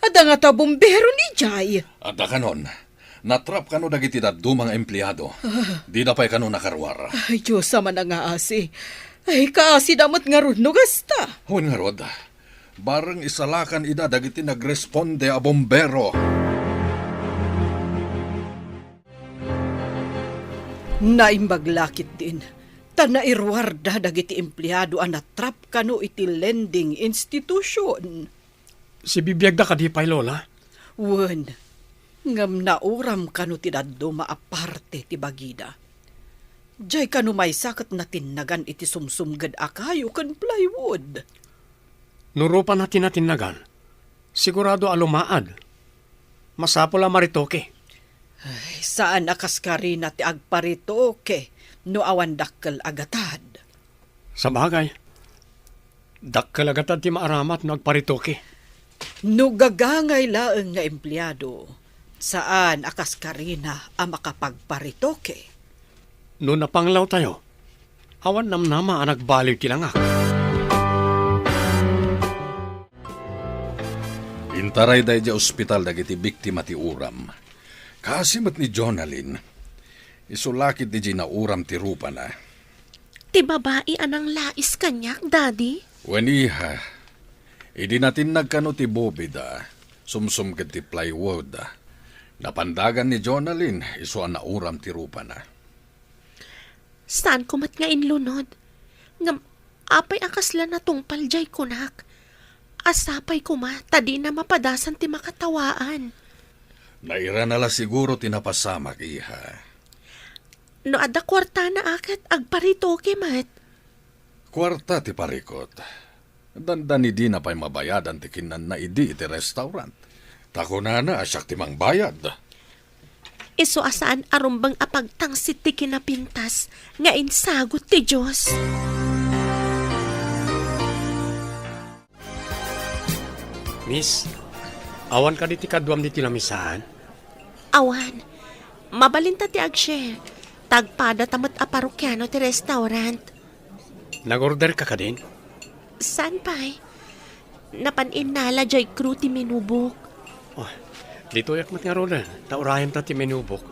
Adda ngata bumbero idiay? Adda kanon. Natrap kano dagiti dadduma nga empleado. Ah. Dida pay kano nakaruar. Ay, Dios a manangaasi. Ay, kaasida met ngarud no kasta. Wen ngarud, bareng isalakan ida dagiti nagresponde a bumbero. Naimbag la ketdin, ta nairuarda dagiti empleado a natrap kano iti lending institution. Sibibiagda kadi pay, Lola? Wen, ngem nauram kano ti dadduma a parte ti bagida. Diay kano maysa ket natinnagan iti sumsumged a kayo ken plywood. No rupana ti natinnagan, sigurado a lumaad. Masapul a maritoke. Ay, saan a kas Karina ti agparitoke no awan dakkel a gatad. Sabagay, dakkel a gatad ti maaramat no agparitoke. No gagangay laeng nga empleado, saan a kas Karina a makapagparitoke. No napanglawtayo, awan namnama a nagbaliw ti langak. Intarayda idiay ospital dagiti biktima ti uram. Kaasi met ni Jonalyn. Isu la ketdi diay nauram ti rupana. Ti babai a nanglais kaniak, Daddy? Wen, iha. Idi natinnag kano ti bobida, sumsumged ti plywood, napandagan ni Jonalyn isu a nauram ti rupana. Saanko met nga inlunod. Ngem apay a kasla natungpal diay kunak? A sapay koma ta dina mapadasan ti makatawaan. Nairana la siguro ti napasamak, iha. No adda kuartana a ket agparitoke met. Kuarta ti parikot. Dandani dina pay mabayadan ti kinanna idi iti restaurant. Ta kunana a siak ti mangbayad. Isu a saan a rumbeng a pagtangsit ti kinapintas nga insagut ti Dios. Miss, awan kadi ti kaduam ditoy lamisaan? Awan. Mabalinta ti ag-share. Ta agpadata met a parokiano ti restaurant. Nag-order ka kadin? Saan pay? Napan innala diay crew ti menu book. Oh, ditoyak met ngaruden, ta urayenta ti menu book.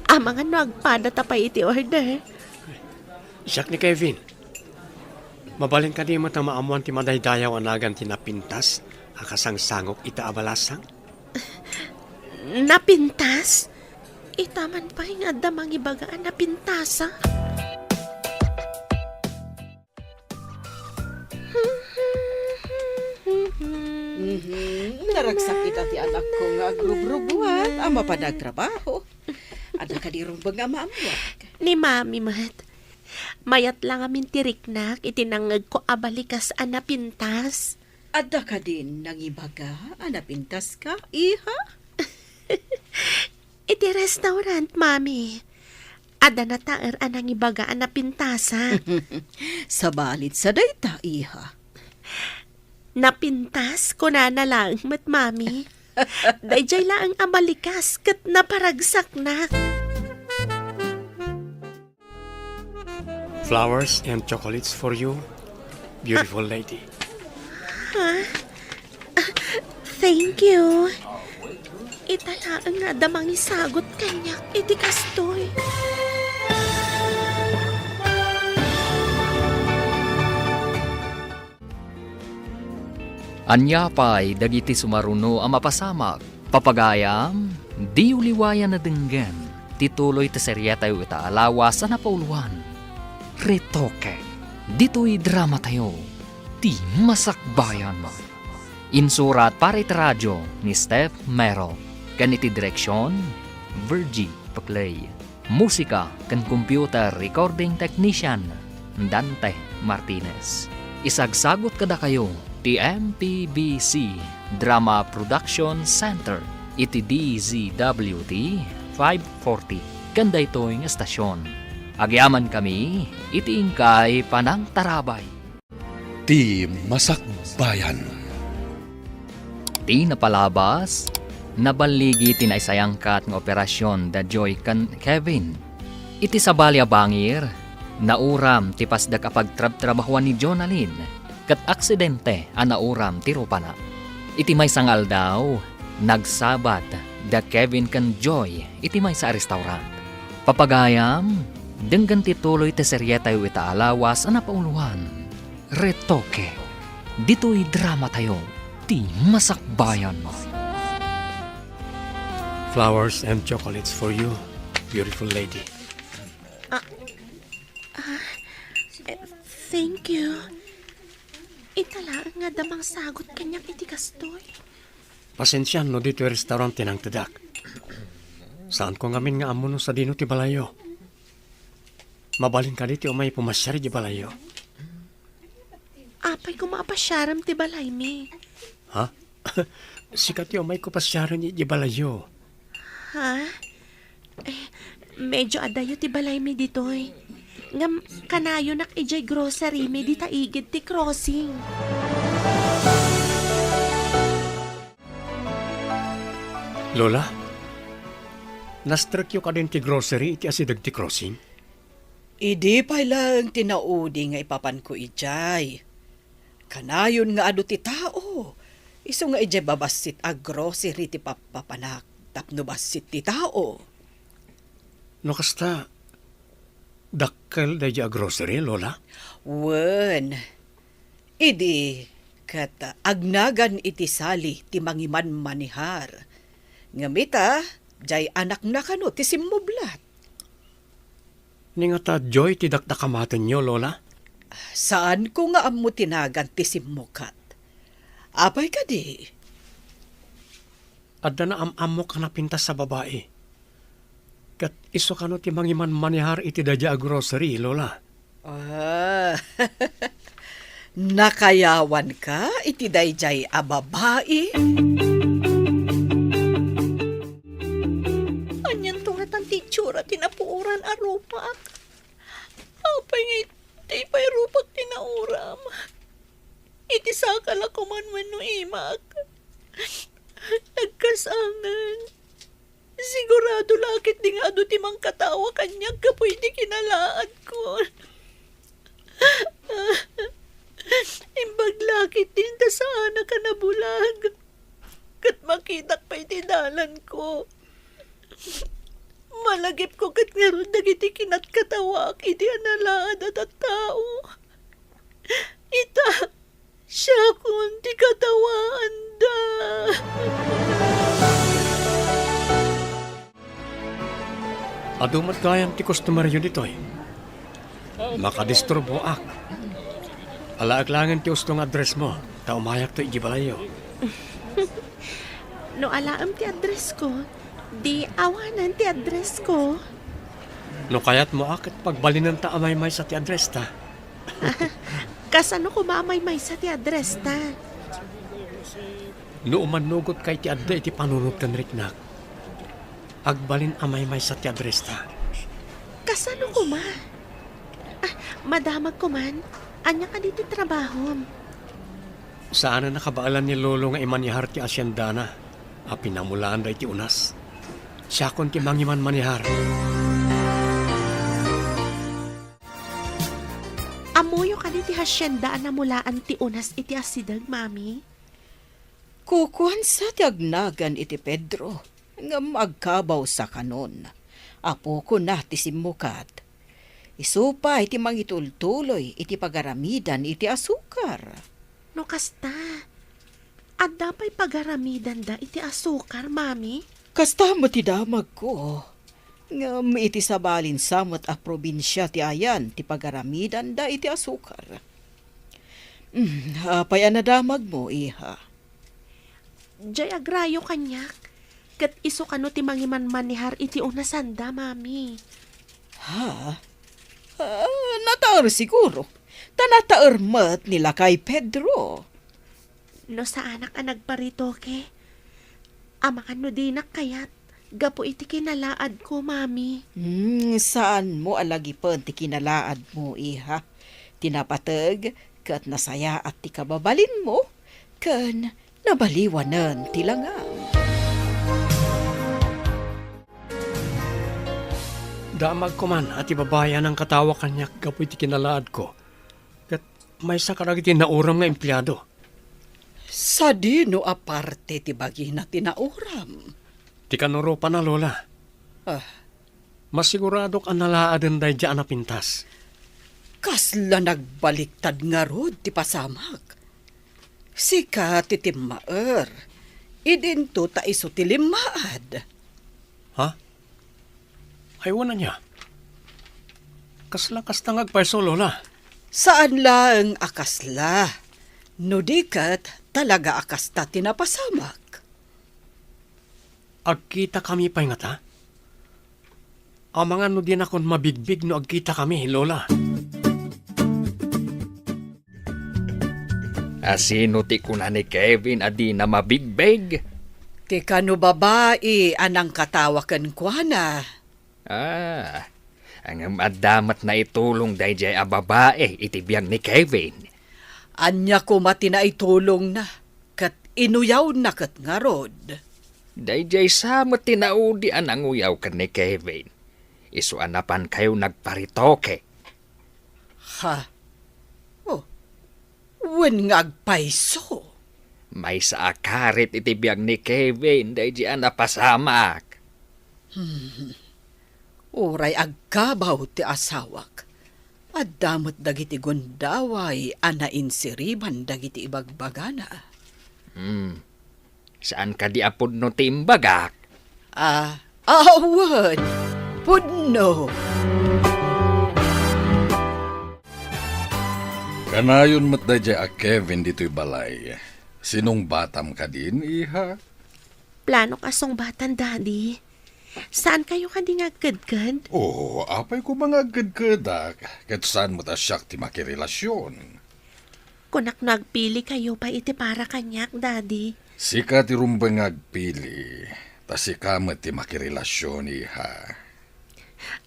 Amangan no agpadata pay iti order. Siak ni Kevin. Mabalin kadi met a maammoan ti madaydayaw a nagan ti napintas a kasangsangok ita a balasang? Napintas? Ita man pay nga adda mangibaga a napintasa. Mhm. Naragsak ita ti anakko nga agrubrubuat a mapan agtrabaho. Adda kadi rumbeng a maammuak? Ni Mami met. Mayat la ngamin ti riknak iti nangngegko a balikas a napintas. Adda kadin nangibaga a napintaska, iha? Iti restaurant, Mami. Adda nataer a nangibaga a napintasak. Sabalid sa dayta, iha. Napintas, kunana laeng met, Mami. Daydiay laeng a balikas ket naparagsaknak. Flowers and chocolates for you, beautiful lady. Ha? Ah, thank you. Ita laeng nga adda mangisagut kaniak iti kastoy. Ania pay dagiti sumaruno a mapasamak? Papagayam, diyo liwayan a denggen ti tuloy ti serietayo ita a lawas a napauloan, Retoke. Ditoy dramatayo, ti Masakbayan. Insurat para iti radio ni Steph Mero, ken iti direksion, Virgie Paclay. Musika ken computer recording technician, Dante Martinez. Isagsagut kadakayo ti M P B C Drama Production Center iti D Z W T five forty ken daytoy nga estasion. Agyamankami iti inkay panangtarabay. Ti Masakbayan. Ti napalabas, naballigi ti naisayangkat nga operasion da Joy ken Kevin. Iti sabali a bangir, nauram ti pasdak a pagtrabtrabahuan ni Jonalyn, ket aksidente a nauram ti rupana. Iti maysa nga aldaw, nagsabat da Kevin ken Joy iti maysa a restaurant. Papagayam, denggen ti tuloy ti serietayo ita a lawas a napauloan, Retoke. Ditoy dramatayo, ti Masakbayan. Flowers and chocolates for you, beautiful lady. Ah, ah, eh, thank you. Ita laeng nga adda mangisagut kaniak iti kastoy. Pasensian no ditoy restaurant ti nangtedak. Saanko ngamin nga ammo no sadino ti balayyo. Mabalin kadi ti umay pumasiar iti balayyo? Apay koma a pasiarem ti balaymi? Ha? Sika ti umayko pasiaren iti balayyo. Ha? Eh, medyo adayo ti balaymi ditoy. Ngem kanayonak idiay grocerymi dita igid ti crossing. Lola, nastrekyo kadin ti grocery iti asideg ti crossing? Idi pay laeng ti naudi nga ipapanko idiay. Kanayon nga adu ti tao, isu nga idiay babassit a grocery ti pappapanak tapno bassit ti tao. No kasta, dakkel daydiay a grocery, Lola? Wen, idi ket agnagan iti sali ti mangimanmanihar. Ngem ita, diay anakna kano ti simmublat. Ni ngata, Joy, ti dakdakamatenyo, Lola? Saanko nga ammo ti nagan ti simmukat. Apay kadi? Adda naam-ammok a napintas a babai. Ket isu kano ti mangimanmanihar iti daydiay a grocery, Lola? Ah, nakayawanka iti daydiay a babai? Anianto ngatan ti itsura ti napuoran a rupak? Apay nga iti pay rupak ti nauram? Iti saka la koman wenno imak? Nagkasangan. Sigurado la ket di nga adu ti mangkatawa kaniak gapu iti kinalaadko. Imbag la ket dinta saanak a nabulag. Ket makitak pay ti dalanko. Malagipko ket ngarud dagiti kinatkatawaak iti analaad a tattao. Ita, siakon ti katawaanda. Adu met gayam ti customeryo ditoy. Makadisturboak. Alaek laengen ti usto nga addressmo, ta umayakto idiay balayyo. No alaem ti addressko, di awanen ti addressko. No kayatmo a ket pagbalinenta a maymaysa ti addresta. Kasano koma a maymaysa ti addresta? No umannugotka iti adda iti panunot ken riknak, agbalin a maymaysa ti addresta. Kasano koma? Ah, madamag koman. Ania kadi ti trabahom? Saanen a kabaelan ni Lolo nga imanihar ti asiendana a pinamulaan daydi unas. Siakon ti mangimanmanihar. Iti hasienda a namulaan ti unas iti asideg, Mami? Kukuansa ti agnagan iti Pedro, ngem agkabawsa kanon. Apokona ti simmukat. Isu pay ti mangitultuloy iti pagaramidan iti asukar. No kasta, adda pay pagaramidanda iti asukar, Mami? Kasta met ti damagko. Ngem iti sabalin sa met a probinsia ti ayan ti pagaramidanda iti asukar. Mm, apay a nadamagmo, iha? Jay agrayo kaniak, ket isu kano ti mangimanmanehar iti unasanda, Mami. Ha? Ah, nataer siguro. Ta nataer met ni lakay Pedro. No saanak a nagparitoke, amangan no dinak kayat gapu iti kinalaadko, Mami. Hmm, saanmo a lagipen ti kinalaadmo, iha. Ti napateg ket nasayaat ti kababalinmo, ken nabaliwanen ti langang. Damagko man a ti babai a nangkatawa kaniak gapu iti kinalaadko, ket maysa kadagiti nauram nga empleado. Sadino a parte ti bagina ti nauram? Ti kanuropana, Lola. Ah. Masiguradok a nalaaden daydiay a napintas. Kasla nagbaliktad ngarud ti pasamak. Sika ti timmaer. Idinto ta isu ti limmaad. Ha? Ay, wen ania? Kasla kasta nga agpayso, Lola? Saan laeng a kasla. No di ket, talaga a kasta ti napasamak. Agkitakami pay ngata? Amangan no dinakon mabigbig no agkitakami, Lola. A sino ti kuna ni Kevin a dina mabigbig? Ti kano babai a nangkatawa kenkuana. Ah, ngem adda met naitulong daydiay a babai iti biag ni Kevin. Ania koma ti naitulongna, ket inuyawna ket ngarud? Daydiay sa met ti naudi a nanguyaw ken ni Kevin. Isu a napankayo nagparitoke. Ha? Oh, wen nga agpayso. Maysa a karit iti biag ni Kevin daydiay a napasamak. Hmm. Uray agkabaw ti asawak, adda met dagiti gundaway a nainsiriban dagiti ibagbagana. Hmm. Saan kadi a pudno ti imbagak? Ah, awan! Pudno! Kanayon met daydiay a Kevin ditoy balay. Sinungbatam kadin, iha? Planok a sungbatan, Daddy. Saan kayo kadi nga agkedked? Oh, apay koma nga agkedkedak, ket saan met a siak ti makirelasion? Kunak no agpili kayo pay iti para kaniak, Daddy. Sika ti rumbeng nga agpili, ta sika met ti makirelasion, iha.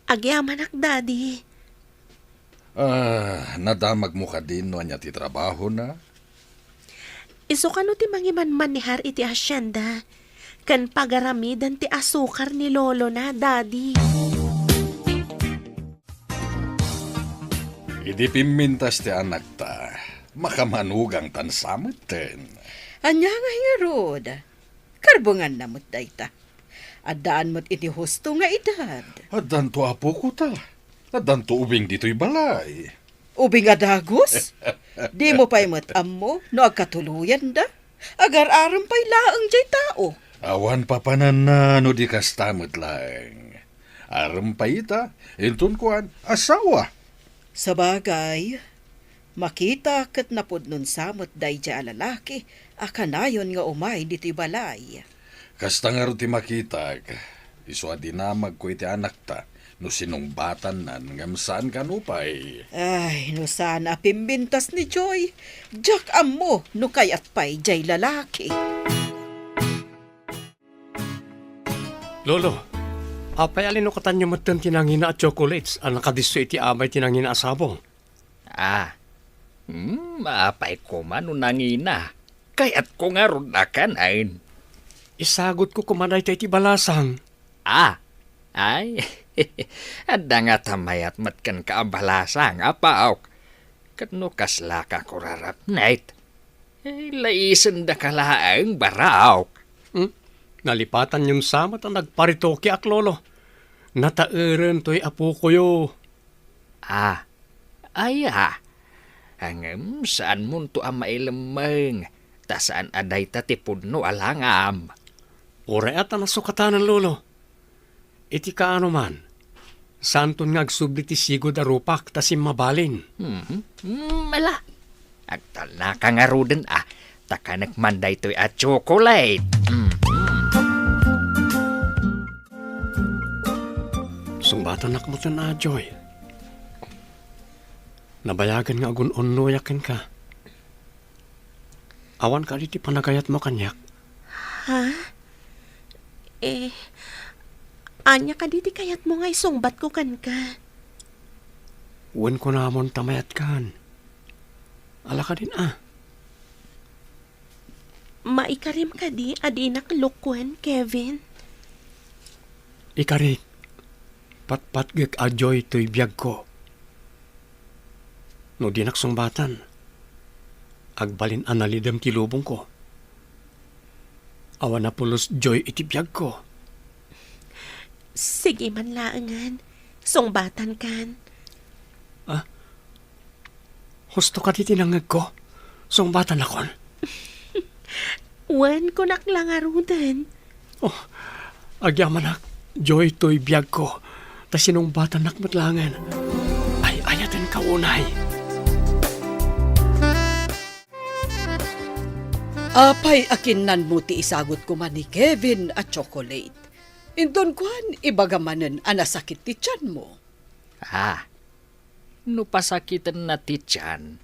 Agyamanak, Daddy. Ah, nadamagmo kadin no ania ti trabahona? Isu kano ti mangimanmanehar iti hasienda, ken pagaramiden ti asukar ni lolona, Daddy. Idi pimmintas ti anakta, makamanugangtan sa metten. Ania ngay ngarud? Karbenganna met dayta. Addaan met iti husto nga edad. Addanto, apokota. Addanto ubing ditoy balay. Ubing a dagus? Dimo pay met ammo no agkatuloyanda? Agar-arem pay laeng jay tao. Awan papananna no di kasta met laeng. Arem pay ita, inton kuan, asawa. Sabagay, makita ket napudnon sa met daydiay a lalaki a kanayon nga umay ditoy balay. Kasta ngarud ti makitak, isu a dinamagko iti anakta no sinungbatannan ngem saan kano pay. Ay, no saan a pimbintas ni Joy, diak ammo no kayat pay jay lalaki. Lolo, apay a linukatanyo metten ti nangina a chocolates a nakadisso iti amay ti nangina a sabong? Ah, hmm, apay koma no nangina? Kayatko ngarud a kanen. Isagutko koma dayta iti balasang. Ah, ay, adda ngata mayat met kenka a balasang, apaok. Ket no kaslaka kurarapnek, eh, laisendaka laeng, barok. Hmm? Nalipatanyon sa met a nagparetokeak, Lolo. Nataeren toy apokoyo. Ah, aya. Ngem saanmonto a mailemmeng, ta saan a dayta ti pudno a langam. Uray a ta nasukatanan, Lolo. Iti kaano man, saanton nga agsubli ti sigud a rupak ta simmabalin. Mhm. Mm, ala. Agtalnaka ngaruden a, ta kanek man daytoy a chocolate. Mhm. Sungbatanak metten a, Joy. Nabayagen nga agun-unnoyak kenka. Awan kadi ti panagayatmo kaniak? Ha? Eh, ania kadi ti kayatmo nga isungbatko kenka? Wen kunamon ta mayatkan. Ala kadin a. Maikarim kadi a dinak lukuen, Kevin? Ikarik, patpatgek a Joy toy biagko. No dinak sungbatan, agbalin a nalidem ti lubongko. Awan a pulos Joy iti biagko. Sige man laengen, sungbatankan. Ah? Husto kadi ti nangngegko? Sungbatanakon? Wen, kunak la ngaruden. Oh, agyamanak, Joy toy biagko, ta sinungbatanak met laengen. Ay, ayatenka unay. Apay a kinnanmo ti isagut koma ni Kevin a chocolate? Inton kuan, ibaga manen a nasakit ti tianmo. Ah, no pasakitenna ti tian,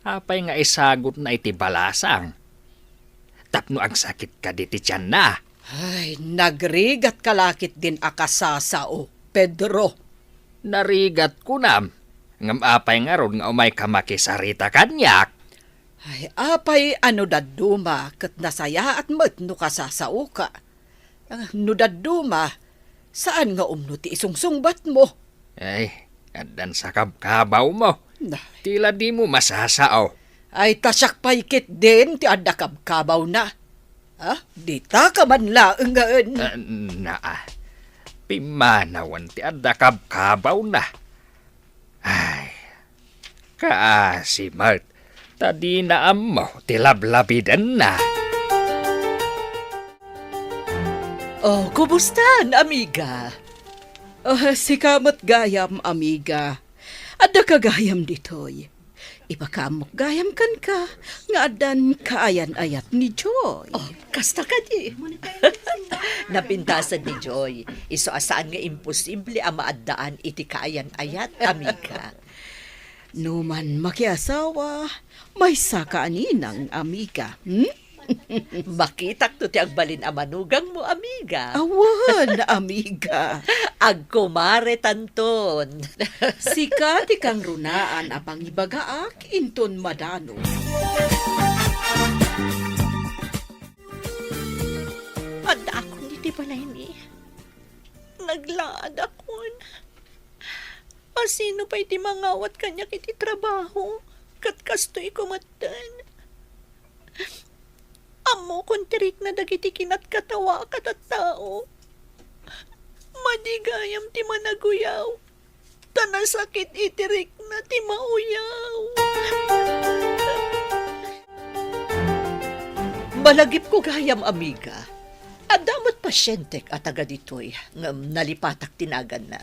apay nga isagutna iti balasang? Tapno agsakit kadi ti tianna? Ay, nagrigat ka la ketdin a kasasao, Pedro. Narigat kunam, ngem apay ngarud nga umayka makisarita kaniak? Ay, apay a no dadduma ket nasayaat met no kasasaoka? Ah, no dadduma, saan nga umno ti isungsungbatmo? Ay, addan sakabkabawmo. Nah. Ti la dimo masasao. Ay, ta siak pay ketdin ti adda kabkabawna. Ah, ditaka man laengen. Ah, naa. Pimmanawen ti adda kabkabawna. Ay, kaasi met, ta dina ammo ti lablabidenna. Oh, kumusta, amiga? Ah, sika met gayam, amiga. Addaka gayam ditoy. Ipakaammok gayam kenka nga addan kaayan-ayat ni Joy. Oh, kasta kadi. Napintasen ni Joy. Isu a saan nga imposible a maaddaan iti kaayan-ayat, amiga. No man makiasawa, maysaka a ninang, amiga. Hmm? Makitakto ti agbalin a manugangmo, amiga. Awan, amiga. Agkumaretanton. Sika ti kangrunaan a pangibagaak inton madano. Addaakon iti balaymi. Naglaadakon. Asino pay ti mangawat kaniak iti trabaho? Ket kastoy kumetten. Ammokon ti rikna dagiti kinatkatawaak a tattao. Madi gayam ti managuyaw, ta nasakit iti rikna ti mauyaw. Malagipko gayam, amiga. Adda met pasientek a taga ditoy, ngem nalipatak ti naganna.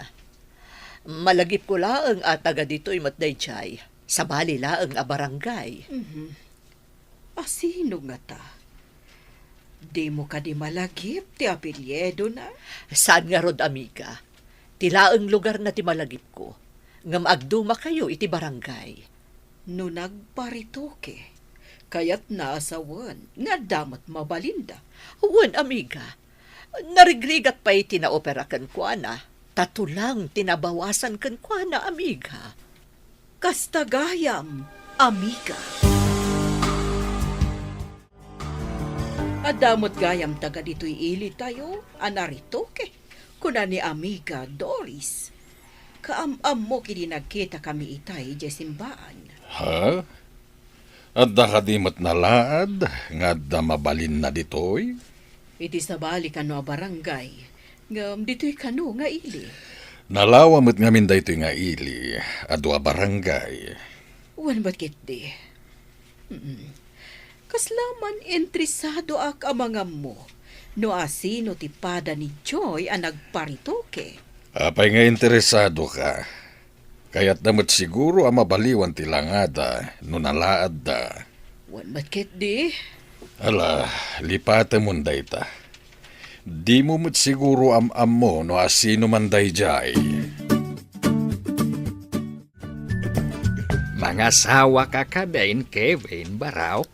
Malagipko laeng a taga ditoy met daydiay, sabali laeng a barangay. Mhm. Asino ngata? Dimo kadi malagip ti apelyidona? Saan ngarud, amiga. Ti laeng lugarna ti malagipko, ngem agdumakayo iti barangay. No nagparetoke, kayatna a sawen nga adda met mabalinda. Wen, amiga. Narigrigat pay ti naopera kenkuana, ta tulang ti nabawasan kenkuana, amiga. Kasta gayam, amiga. Adda met gayam taga ditoy ilitayo a naretoke, kuna ni amiga Doris. Kaam-ammok idi nagkitakami itay idiay simbaan. Ha? Adda kadi met nalaad nga adda mabalinna ditoy? Iti sabali kano a barangay, ngem ditoy kano nga ili. Nalawa met ngamin daytoy nga ili, adu a barangay. Wen met ketdi. Mm. Kasla man interesadoak a mangammo no asino ti pada ni Joy a nagparitoke. Apay nga interesadoka? Kayatna met siguro a mabaliwan ti langada no nalaadda. Wen met ketdi. Ala, lipatemon dayta. Dimo met siguro am-ammo no asino man daydiay. Mangasawaka kadin, Kevin, Barok?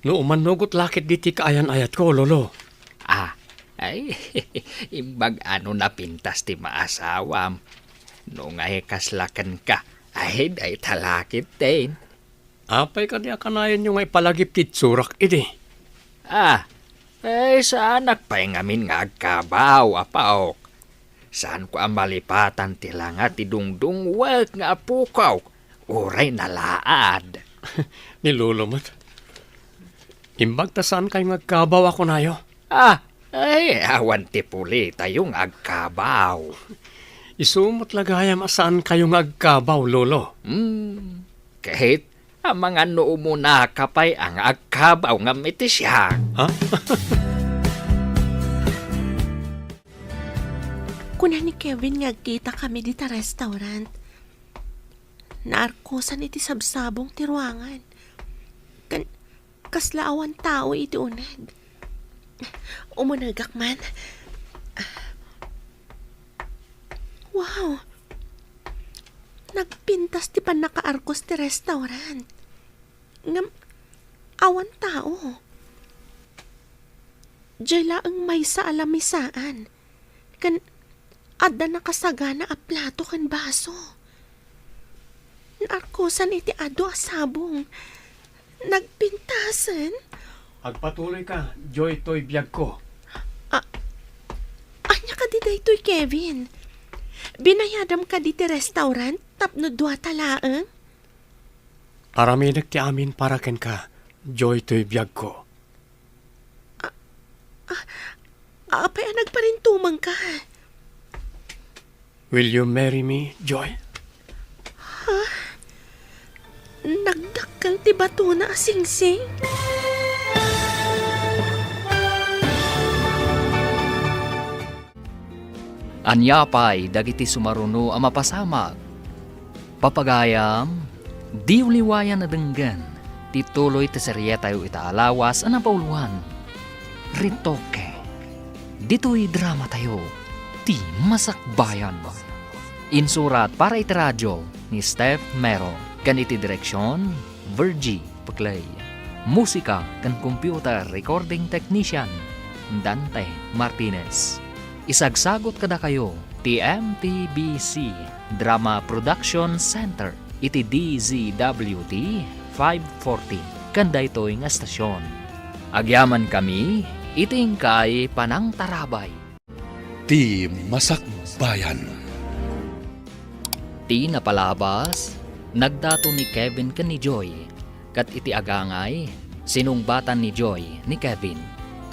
No umanugot la ketdi ti kaayan-ayatko, Lolo. Ah, ay, imbag ano napintas ti maasawam. No ngay kasla kenka, ay, dayta la ketdin. Apay kadi a kanayonyo nga ipalagip ti itsurak idi? Ah, ay, saanak pay ngamin nga agkabaw, apaok. Saanko a malipatan ti langa ti dungdungwek nga apokok, uray nalaad. Ni Lolo met. Imbag ta saankayo nga agkabaw a kunayo. Ah, ay, awan ti pulitayo nga agkabaw. Isu met la gayam a saankayo nga agkabaw, Lolo. Hmm, ket amangan no umunaka pay a nga agkabaw ngem iti siak. Ha? Kuna ni Kevin nga agkita kami dita restaurant. Naarkosan iti sabsabong ti ruangan. Ken kasla awan tao iti uneg. Umunegak man. Wow! Nagpintas ti pannakaarkos ti restaurant. Ngem awan tao. Diay laeng maysa a lamisaan. Ken adda nakasagana a plato ken baso. Naarkosan iti adu a sabong. Nagpintasen. Agpatuloyka, Joy toy biagko. A-, ania kadi daytoy, Kevin? Binayadam kadi ti restaurant tapno dua ta laeng? Aramidek ti amin para kenka, Joy toy biagko. A-, a-, apay a nagparintumengka? Will you marry me, Joy? Ha? Nagdakkel ti batona a singsing? Ania pay dagiti sumaruno a mapasamak? Papagayam, diyo liwayan a denggen ti tuloy ti serietayo ita a lawas a napauloan, Retoque. Ditoy dramatayo, ti Masakbayan. Insurat para iti radio ni Steph Mero, ken iti direksion, Virgie Peclay. Musika ken computer recording technician, Dante Martinez. Isagsagut kadakayo ti M T B C Drama Production Center iti D Z W T five forty ken daytoy nga estasion. Agyamankami iti inkay panangtarabay. Ti Masakbayan. Ti napalabas, nagdato ni Kevin ken ni Joy, ket iti agangay, sinungbatan ni Joy ni Kevin.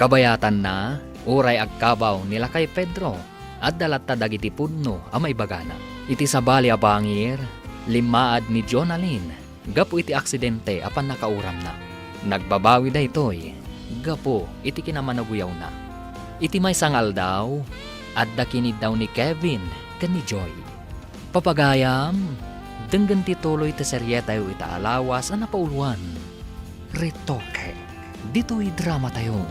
Kabayatanna, uray agkabaw ni lakay Pedro, adda latta dagiti pudno a maibagana. Iti sabali a bangir, limmaad ni Jonalyn gapu iti aksidente a pannakauramna. Nagbabawi daytoy gapu iti kinamanaguyawna. Iti maysa nga aldaw, adda kiniddaw ni Kevin ken ni Joy. Papagayam, denggen ti tuloy ti serietayo ita a lawas a napauloan, Retoque. Ditoy dramatayo,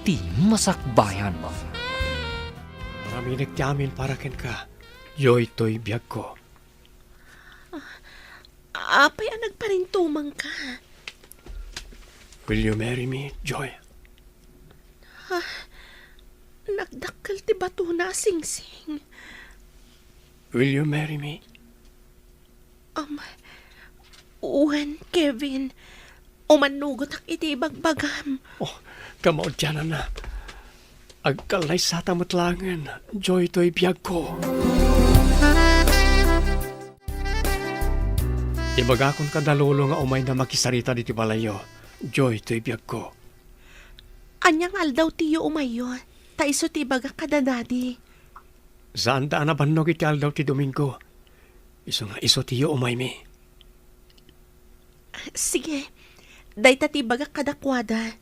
ti Masakbayan. Aramidek ti amin para kenka, Joy toy biagko. Apay a nagparintumengka? Will you marry me, Joy? Ah, nagdakkel ti batona a singsing. Will you marry me? Um, wen, Kevin. Umanugotak iti ibagbagam. Oh, kamaudiananna. Agkallaysata met laengen, Joy toy biagko. Ibagakon kada lolo nga umayna makisarita ditoy balayyo, Joy, toy biagko. Ania nga aldaw tiyo umayyo? Ta isu ti ibagak kada dadi. Saanda a nabannog iti aldaw ti Domingo. Isu nga isu tiyo umaymi. Sige, dayta ti ibagak kadakuada.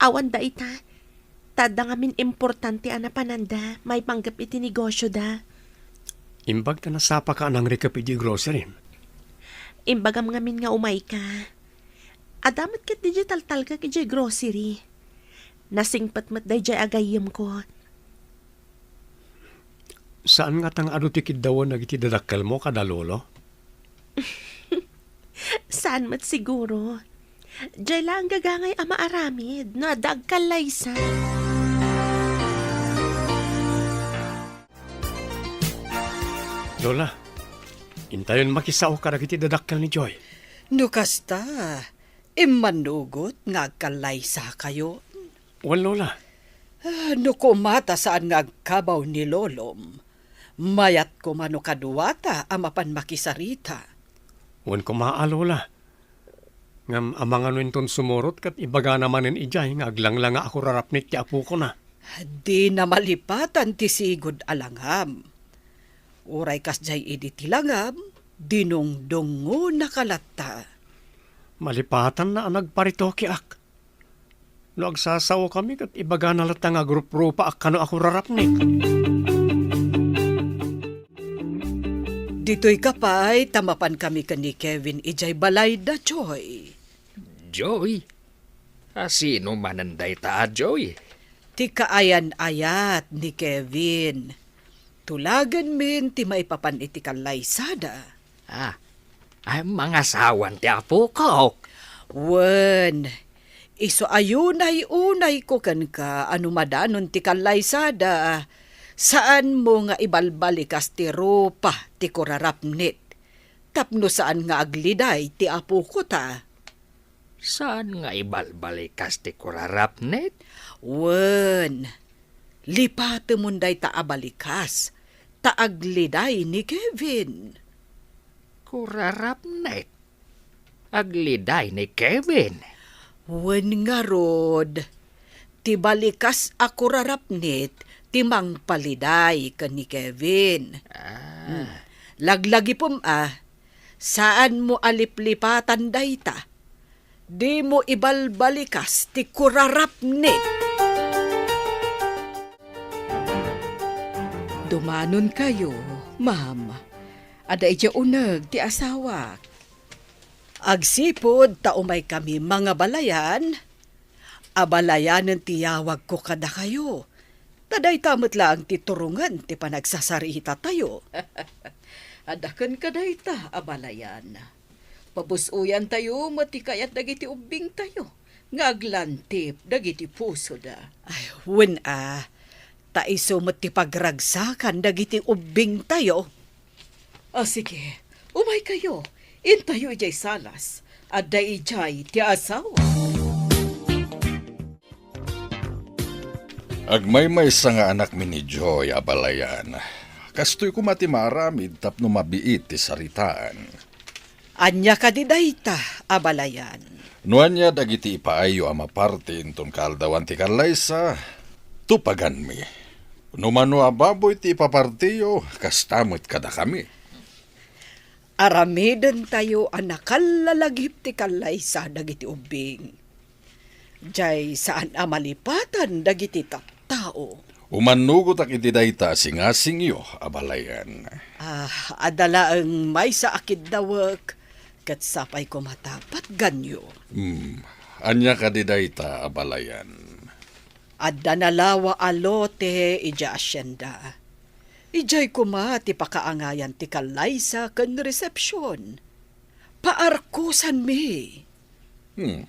Awan dayta, ta adda ngamin importante a napananda maipanggep iti negosyoda. Imbag ta nasapaka a nangrikep iti grocery. Imbagam ngamin nga umayka. Adda met ket digital talkak idiay grocery. Nasingpet met daydiay a gayyemko. Saan ngata nga adu ti kiddawen dagiti dadakkelmo kada lolo? Saan met siguro. Diay laeng gagangay a maaramid no adda agkallaysa. Lola, intayon makisao kadagiti dadakkel ni Joy. No kasta, immanugot nga agkallaysakayo. Wen, Lola. Ah, no koma ta saan nga agkabaw ni Lolom, mayat koma no kaduata a mapan makisarita. Wen koma a, Lola. Ngem amangan no inton sumurot ket ibagana manen idiay nga aglanglanga a kurarapnit ti apokona. Dina malipatan ti sigud a langam. Uray kasdiay idi ti langam, dinungdungonaka latta. Malipatanna a nagparitokeak. No agsasaokami ket ibagana latta nga agruprupaak kano a kurarapnit. Ditoyka pay ta mapankami ken ni Kevin idiay balayda, Joy. Joy? A sino manen dayta a Joy? Ti kaayan-ayat ni Kevin. Tulagenmin ti maipapan iti kallaysada. Ah, ay mangasawan ti apokok. Wen, isu a unay-unayko kenka a no madanon ti kallaysada, saanmo nga ibalbalikas ti rupa ti kurarapnit, tapno saan nga agliday ti apokota. Saan nga ibalbalikas ti kurarapnit? Wen, lipatemon dayta a balikas, ta agliday ni Kevin. Kurarapnit? Agliday ni Kevin? Wen ngarud, ti balikas a kurarapnit ti mangpaliday ken ni Kevin. Ah. Hmm. Laglagipem a, saanmo a liplipatan dayta. Dimo ibalbalikas ti kurarapnit. Dumanonkayo, ma'am. Adda idiay uneg ti asawak. Agsipud ta umaykami mangabalayan, abalayanen ti yawagko kadakayo. Ta dayta met laeng ti turongen ti panagsasarita tayo. Adda kenka dayta, abalayan. Pabus-oyan tayo met ti kayat dagiti ubbing tayo nga aglantip dagiti pusoda. Ay, wen a, ta isu met ti pagragsakan dagiti ubbing tayo. Ah, sige, umaykayo. Intayo idiay salas. Adda idiay ti asawa. Agmaymaysa nga anakmi ni Joy, abalayan. Kastoy koma ti maaramid tapno mabiit ti saritaan. Ania kadi dayta, abalayan? No ania dagiti ipaayyo a maparti inton kaaldawan ti kallaysa, tupaganmi. No mano a baboy ti ipapartiyo, kasta met kadakami. Aramidentayo a nakallalagip ti kallaysa dagiti ubbing. Jay saan a malipatan dagiti tattao. Umannugotak iti dayta a singasingyo, abalayan. Ah, adda laeng maysa a kiddawek, ket sapay koma ta patganyo. Hmm, ania kadi dayta, abalayan? Adda nalawa a lote idiay asienda. Idiay koma ti pakaangayan ti kallaysa ken resepsion. Paarkosanmi. Hmm.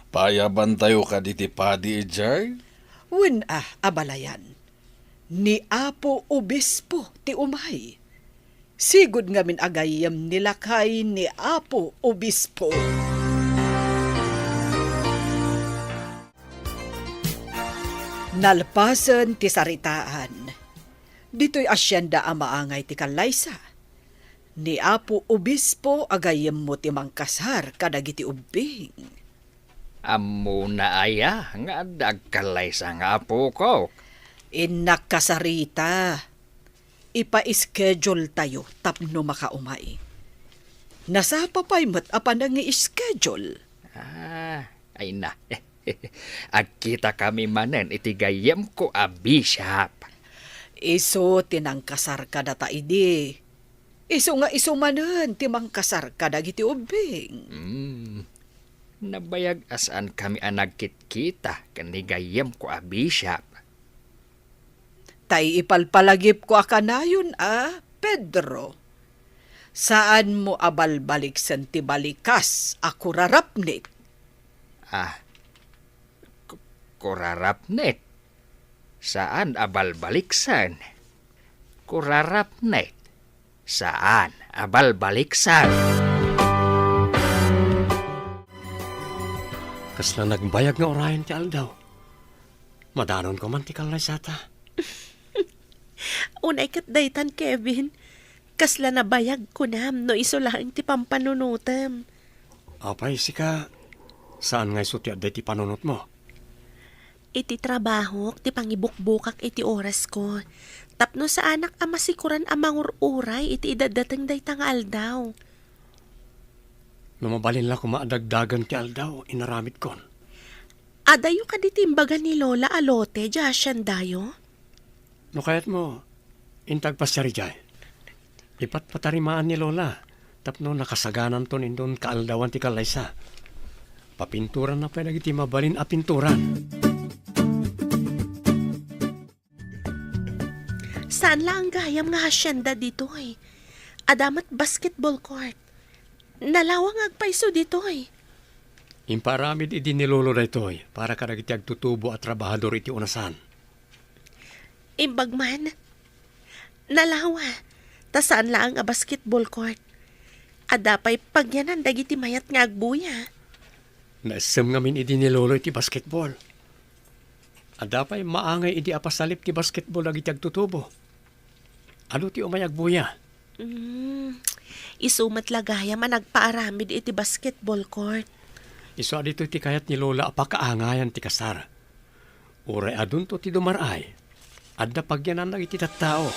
Paayabantayo kadi ti padi idiay? Wen a, abalayan. Ni Apo Obispo ti umay. Sigud ngamin a gayyem ni lakay ni Apo Obispo. Nalpasen ti saritaan. Ditoy asienda a maangay ti kallaysa. Ni Apo Obispo a gayyemmo ti mangkasar kadagiti ubbing. Ammona aya nga adda agkallaysa nga apokok? Innak kasarita. Ipa-schedule tayo tapno makaumay. Nasapa pay met a panangi-schedule. Ah, ay na. Agkita kami manen iti gayyemko a bishop. Isu ti nangkasar kadata idi. Isu nga isu manen ti mangkasar kadagiti ubbing. Hmm. Nabayag a saan kami a nagkitkita ken ni gayyemko a bishop. Tay ipalpalagipko a kanayon a, Pedro. Saanmo a balbaliksen ti balikas a kurarapnit. Ah, ku-, kurarapnit? Saan a balbaliksen. Kurarapnit. Saan a balbaliksen. Kasla nagbayag nga urayen ti aldaw. Madanonko man ti kallaysata. Unay ket daytan, Kevin. Kasla nabayag kunam no isu laeng ti pampanunotem. Apay, sika, saan nga isu ti adda iti panunotmo? Iti trabahok ti pangibukbukak iti orasko, tapno saanak a masikoran a mangur-uray iti idaddateng dayta nga aldaw. No mabalin la koma a dagdagen ti aldaw, inaramidkon. Adayo kadi ti imbaga ni Lola a lote diay haciendayo? No kayatmo, inta agpasiar idiay. Ipatpatarimaan ni Lola tapno nakasagananton inton kaaldawan ti kallaysa. Papinturanna pay dagiti mabalin a pinturan. Saan laeng gayam nga hacienda ditoy. Adda met basketball court. Nalawang agpayso ditoy. Impaaramid idi ni Lolo daytoy para kadagiti agtutubo a trabahador iti unasan. Imbag man, nalawa, ta saan laeng a basketball court. Adda pay pagyanan dagiti mayat nga agbuya. Naessem ngamin idi ni Lolo iti basketball. Adda pay maangay idi a pasalip ti basketball dagiti agtutubo. Adu ti umay agbuya. Mm, isu met la gayam a nagpaaramid iti basketball court. Isu a ditoy ti kayat ni Lola a pakaangayan ti kasar. Uray adunto ti dumar-ay, adda pagyananna iti tattao.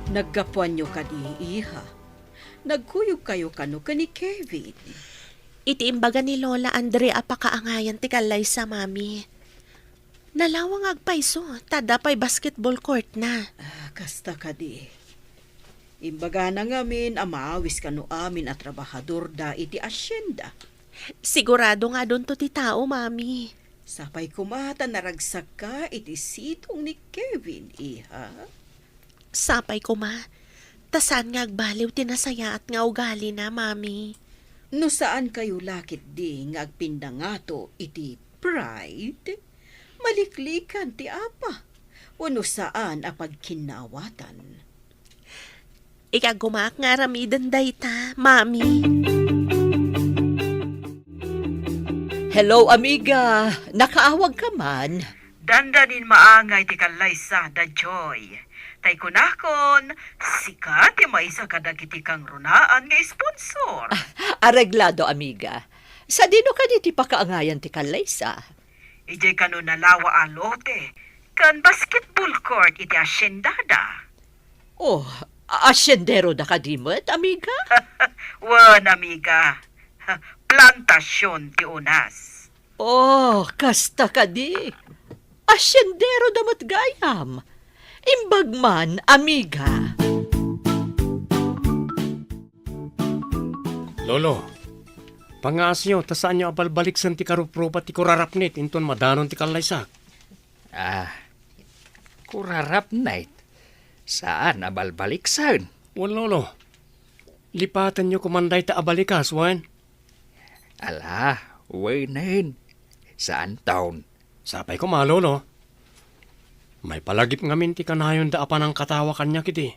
Naggapuanyo kadi, iha? Nagkuyogkayo kano ken ni Kevin? Iti imbaga ni Lola Andrea a pakaangayan ti kallaysa, Mami. Nalawang agpayso, ta adda pay basketball court na. Ah, kasta kadi. Imbagana ngamin a maawis kano amin a trabahador da iti hacienda. Sigurado nga adunto ti tao, Mami. Sapay koma ta naragsakka iti sidong ni Kevin, iha. Sapay koma, ta saan nga agbaliw ti nasayaat nga ugalina, Mami. No saan kayo la ketdi nga agpindangato iti pride, maliklikan ti apa, wenno saan a pagkinnawatan. Ikaggumaak nga aramiden dayta, Mami. Hello, amiga. Nakaawag ka man? Dandanin maangay ti kallaysa da Joy. Tay kunakon, sika ti maysa kadagiti kangrunaan nga sponsor. Ah, areglado, amiga. Sadino kadi ti pakaangayan ti kallaysa? Idiay kano nalawa a lote, ken basketball court iti haciendada. Oh, a-, haciendero da kadi met, amiga? Wen, amiga. Plantasion ti unas. Oh, kasta kadi. Haciendero da met gayam. Imbag man, amiga. Lolo, pangaasiyo ta saanyo a balbaliksen ti karuprupa ti kurarapnit inton madanon ti kallaysak. Ah, kurarapnit? Saan a balbaliksen? Wen, Lolo. Lipatenyo koman dayta a balikas, wen? Ala, wenen. Saanton. Sapay koma, Lolo. Maipalagip ngamin ti kanayonda a panangkatawa kaniak idi.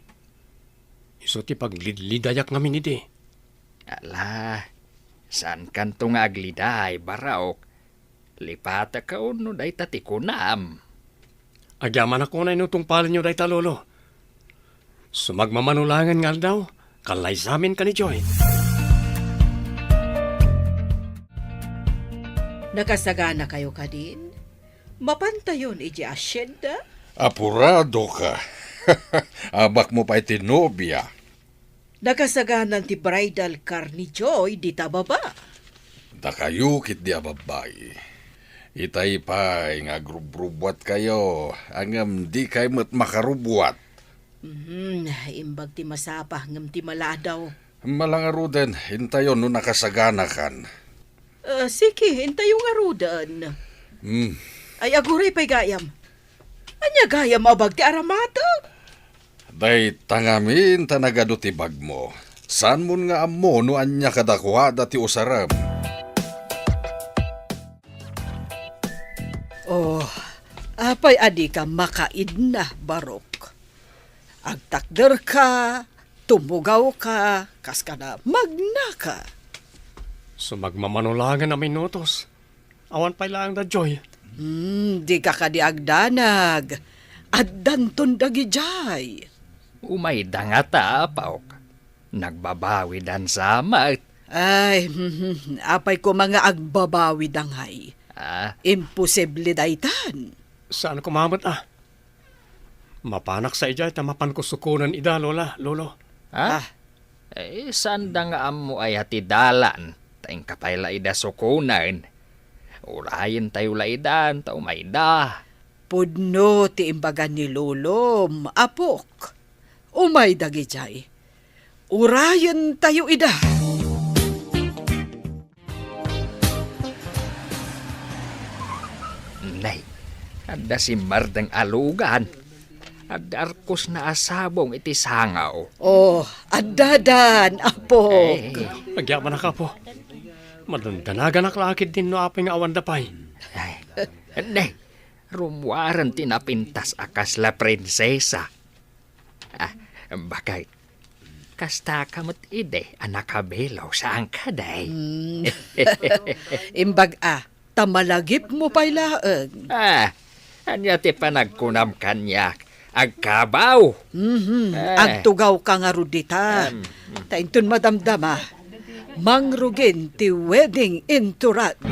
Isu ti paglidlidayak ngamin idi. Ala, saankanto nga agliday, Barok. Lipatek no dayta ti kunam. Agyamanak unay no tungpalenyo dayta, Lolo. Sumagmamano laengen nga aldaw, kallaysamin ka ni Joy. Nakasaganakayo kadin? Mapantayon idiay asyenda? Apuradoka. Abakmo pay ti nobia. Nakasaganan ti bridal car ni Joy dita baba. Dakayo ketdi a babbai. Itay pay nga agrubrubuatkayo, ngem dikay met makarubbuat. Mhm, imbag ti masapa ngem ti maladaw. Mala ngaruden, intayon no nakasaganakan. Ah, sige, intayo ngaruden. Hmm. Ay, aguray pay gayam. Ania gayam a bag ti aramateng? Dayta ngamin ta nagadu ti bagmo. Saanmon nga ammo no ania kadakuada ti usarem. Oh, apay a dika makaidna, Barok? Agtakderka, tumugawka, kas kana magnaka. Sumagmamano laengen a minutos. Awan pay laeng da Joy. Hmm, dika kadi agdanag. Addanton dagidiay. Umayda ngata, apok. Nagbabawidan sa met. Ay, apay koma nga agbabawida ngay? Ah? Imposible daytan. Saan koma met a? Mapanak sa idiay ta mapanko sukonen ida, Lola, Lolo. Ha? Ah. Eh, saanda nga ammo aya ti dalan, ta inka pay la ida sukonen. Urayentayo la ida, ta umayda. Pudno ti imbaga ni Lolom, apok. Umay dagidiay. Urayentayo ida. Nay, adda simmardeng a lugan. Adda arkosna a sabong iti sangaw. Oh, addadan, apok. Eh. Agyamanak, apo. Madandanaganak la ketdin no apay nga awanda pay. Ay, nay, rummuaren ti napintas a kasla prinsesa. Ah, bakay, kasta ka met idi a nakabelo, saan ka, day? Hmm. Imbag a, ta malagipmo pay laeng. Ah, ania ti panagkunam kaniak? Agkabaw? Mhm. Eh. Agtugaw ka ngarud dita. Em. Ta inton madamdama, mangrugin ti wedding entourage.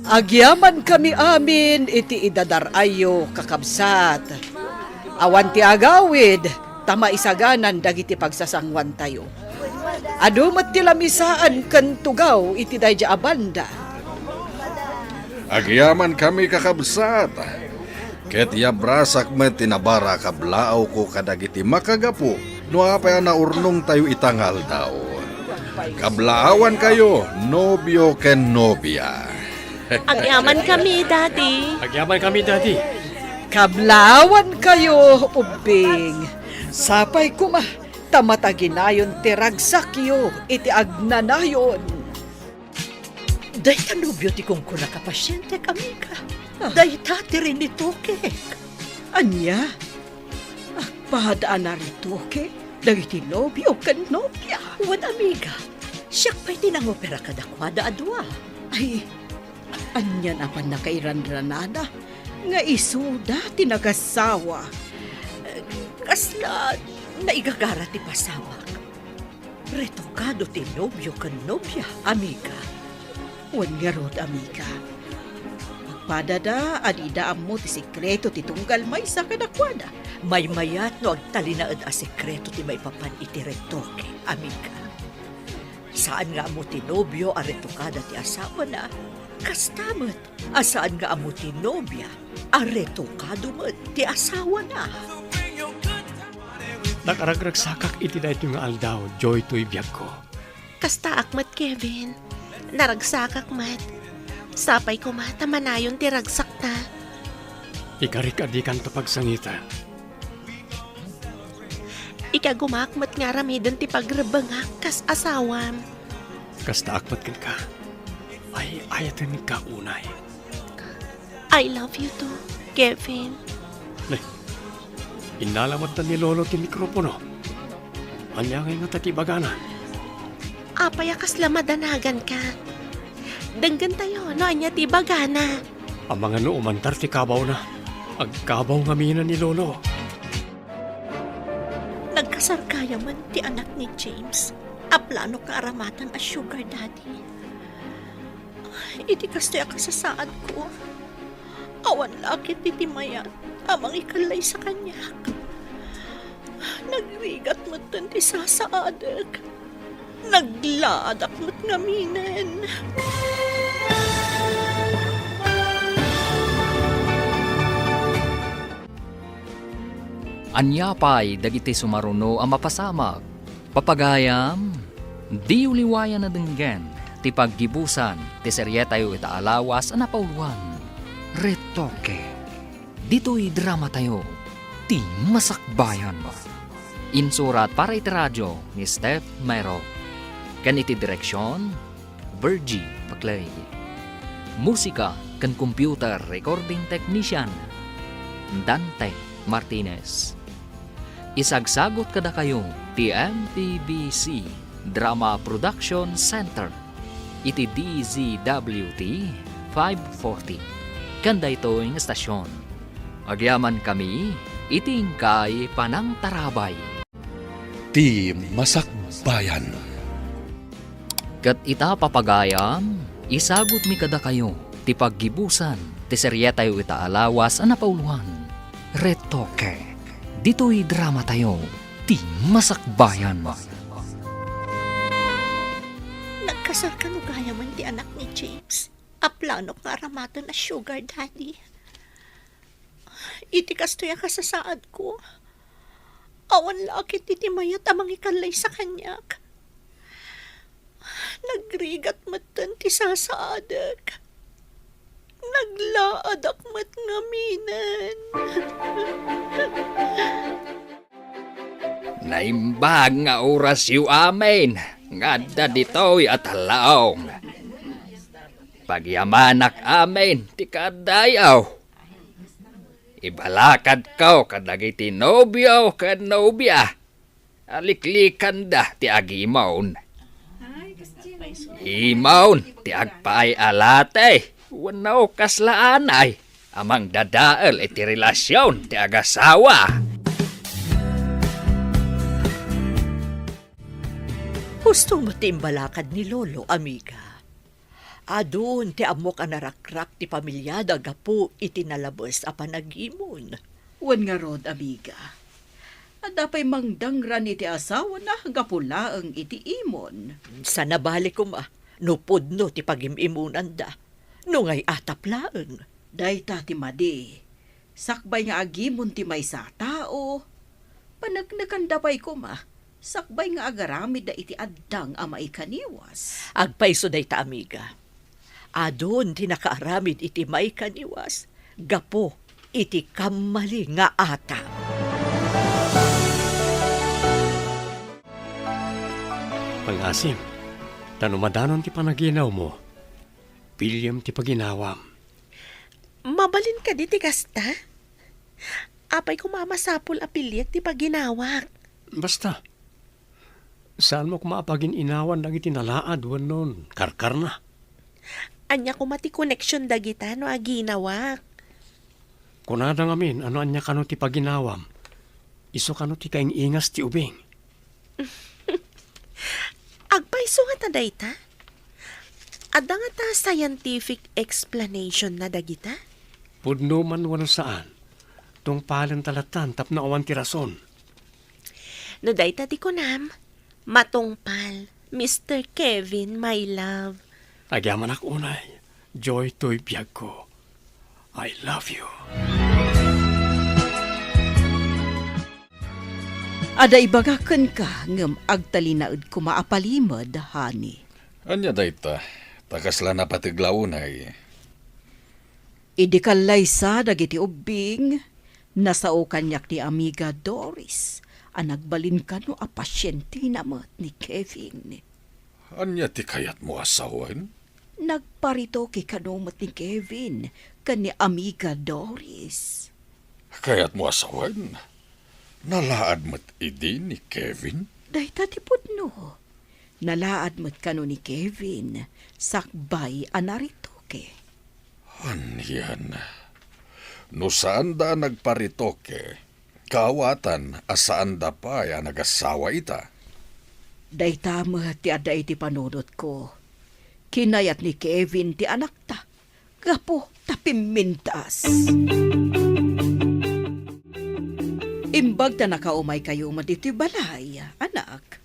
Agyamankami amin iti idadar-ayyo, kakabsat. Awan ti agawid, ta maisaganan dagiti pagsasanguantayo. Adu met ti lamisaan ken tugaw iti daydi a banda. Agyamankami, kakabsat, ket yabrasak met ti nabara a kablaawko kadagiti makagapu no apay a naurnongtayo ita nga aldaw. Kablaawankayo, nobio ken nobia. Agyamankami, Daddy. Agyamankami, Daddy. Kablaawankayo, ubbing. Sapay koma ta mataginayon ti ragsakyo iti agnanayon. Dayta nobio ti kunkunaka, pasientek, amiga. Ah. Dayta ti rinitokek. Ania? Agpada a naritoke dagiti nobio ken nobia? Wen, amiga, siak pay ti nangopera kadakuada a dua. Ay, anian a pannakairannanada nga isuda ti nagasawa. Kasla naigagara ti pasamak. Retokado ti nobio ken nobia, amiga. Wen ngarud, amiga. Agpadada a dida ammo ti sekreto ti tunggal maysa kadakuada. Maymayat no agtalinaed a sekreto ti maipapan iti retoke, amiga. Saan nga ammo ti nobio a retokada ti asawana, kasta met a saan nga ammo ti nobia a retokado met ti asawana. Nakaragragsakak iti daytoy nga aldaw, Joy, toy biagko. Kastaak met, Kevin. Naragsakak met. Sapay koma ta manayon ti ragsakta. Ikarik a dikanto pagsangita. Ikagumaak met nga aramiden ti pagrebbengak kas asawam. Kastaak met kenka. Ay-ayatenka unay. I love you too, Kevin. Nay, Innala met ni Lolo ti mikropono. Ania ngay ngata ti ibagana? Apay a kasla madanaganka? Denggentayo no ania ti ibagana. Amangan no umantar ti kabawna. Agkabaw ngamin ni Lolo. Nagkasar gayamen ti anak ni James a plano nga aramatan a sugar daddy. Iti kastoy a kasasaadko, awan la ketdi ti mayat a mangikallaysa kaniak. Nagrigat metten ti sasaadek. Naglaadak met ngaminen. Ania pay dagiti sumaruno a mapasamak? Papagayam, diyo liwayan a denggen ti paggibusan ti serietayo ita a lawas a napauloan, Retoke. Ditoy dramatayo, ti Masakbayan. Insurat para iti radio ni Steph Mero. Ken iti direksion, Virgie Paclay. Musika ken computer recording technician, Dante Martinez. Isagsagut kadakayo ti M P B C Drama Production Center iti D Z W T five forty. Ken daytoy nga estasion, agyamankami iti inkay panangtarabay. Ti Masakbayan. Ket ita, papagayam, isagutmi kadakayo ti paggibusan ti serietayo ita a lawas a napauloan, Retoke. Ditoy dramatayo, ti Masakbayan. Nagkasar kano gayamen ti anak ni James a planok nga aramaten a sugar daddy. Iti kastoy a kasasaadko, awan la ketdi ti mayat a mangikallaysa kaniak. Nagrigat metten ti sasaadek. Naglaadak met ngaminen. Naimbag nga orasyo amin nga adda ditoy a tallaong. Pagyamanak amin ti kaaddayo. Ibalakadko kadagiti nobio ken nobia a liklikanda ti agimon. Imon ti agpaay a lati wenno kasla anay a mangdadael iti relasion ti agasawa. Husto met ti imbalakad ni Lolo, amiga. Adun ti ammok a narakrak ti pamiliada gapu iti nalabes a panagimon. Wen ngarud, amiga, adda pay mangdangran iti asawana gapu laeng iti imon. Saan a bale koma no pudno ti pagim-imonanda, no ngay-atap laeng. Dayta ti madi, sakbay nga agimon ti maysa a tao, paneknekanda pay koma sakbay nga agaramidda iti addang a maikaniwas. Agpayso dayta, amiga. Adun ti nakaaramid iti maikaniwas gapu iti kammali nga atap. Pangasim, ta no madanon ti panaginawmo, piliem ti paginawam. Mabalin kadi ti kasta? Apay koma a masapul a piliek ti paginawak? Basta, saanmo koma a pagin-inawan dagiti nalaad wenno karkarna. Ania koma ti koneksion dagita no aginawak? Kunada ngamin a no ania kano ti paginawam, isu kano ti kaing-ingas ti ubing. Agpayso ngata dayta? Adda ngata scientific explanation na dagita? Pudno man wenno saan, tungpalenta lattan tapno awan ti rason. No dayta ti kunam, matungpal, Mister Kevin, my love. Agyamanak unay, Joy toy biagko. I love you. Adda ibagak kenka, ngem agtalinaed koma a palimed, honey. Ania dayta? Ta kasla napateg la unay. Idi kallaysa dagiti ubbing, nasao kaniak ni Amiga Doris a nagbalin kano a pasientena met ni Kevin. Ania ti kayatmo a sawen? Nagparitoke kano met ni Kevin ken ni Amiga Doris. Kayatmo a sawen? Nalaad met idi ni Kevin? Dayta ti pudno. Nalaad met kano ni Kevin sakbay a naritoke. Anian? No saanda a nagparitoke, kaawatan a saanda pay a nagasawa ita. Dayta met ti adda iti panunotko. Kinayat ni Kevin ti anakta gapu ta pimmintas. Imbag ta nakaumaykayo met ditoy balay, anak.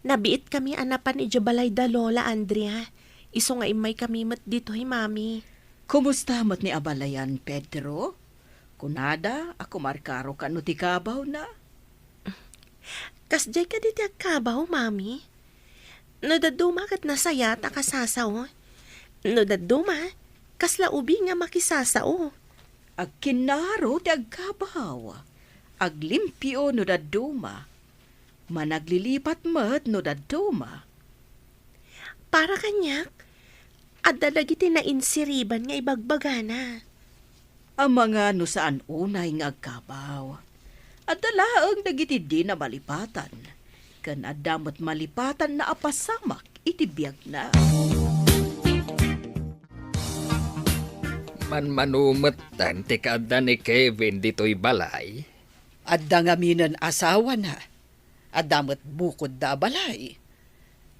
Nabiitkami a napan idiay balay da Lola Andrea. Isu nga immaykami met ditoy, Mami. Kumusta met ni abalayan, Pedro? Kunada a kumarkaro kano ti kabawna? Kasdiay kadi ti agkabaw, Mami? No dadduma ket nasayaat a kasasao. No dadduma, kasla ubing a makisasao. Agkinnaro ti agkabaw. Aglimpio no dadduma. Managlilipat met no dadduma. Para kaniak, adda dagiti nainsiriban nga ibagbagana. Amangan no saan unay nga agkabaw. Adda laeng dagiti dina malipatan, ken adda met malipatanna a pasamak iti biagna. Manmano metten ti kaadda ni Kevin ditoy balay? Adda ngaminen asawana. Adda met bukodda a balay.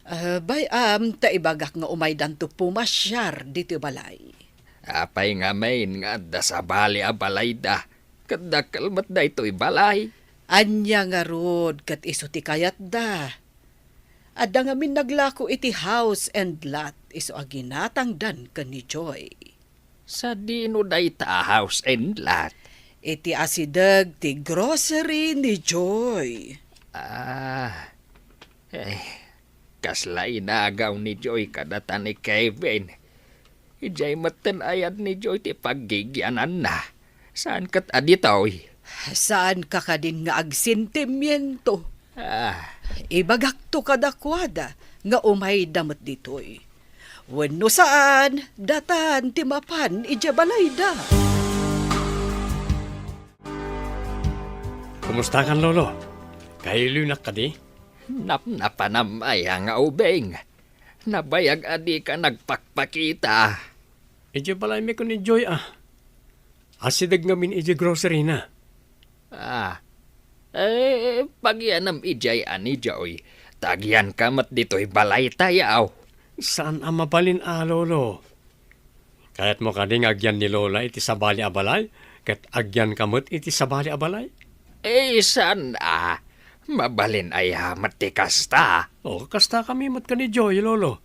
Ah, bay-am ta ibagak nga umaydanto pumasiar ditoy balay. Apay ngamin nga adda sabali a balayda, ket dakkel met daytoy balay? Ania ngarud ket isu ti kayatda? Adda ngamin naglako iti house and lot isu a ginatangdan ken ni Joy. Sadino dayta a house and lot? Iti asideg ti grocery ni Joy. Ah, eh, kasla inagaw ni Joy kadata ni Kevin. Idiay metten ayat ni Joy ti paggigiananna. Saan ket a ditoy? Saanka kadin nga agsentimiento? Ah. Ibagakto kadakuada nga umayda met ditoy. Wenno saan, datan ti mapan idiay balayda. Kumustakan, Lolo? Kailoynak kadi? Napnapanam aya nga ubing? Nabayag a dika nagpakpakita. Idiay balaymi ken ni Joy a. Asideg ngamin idiay grocery na. Ah. Eh, pagianam idiay a ni Joy. Ta agianka met ditoy balaytayo. Saan a mabalin a, Lolo. Kayatmo kadi nga agian ni Lola iti sabali a balay, ket agianka met iti sabali a balay? Eh, saan a. Mabalin aya met ti kasta? O, kastakami met ken ni Joy, Lolo.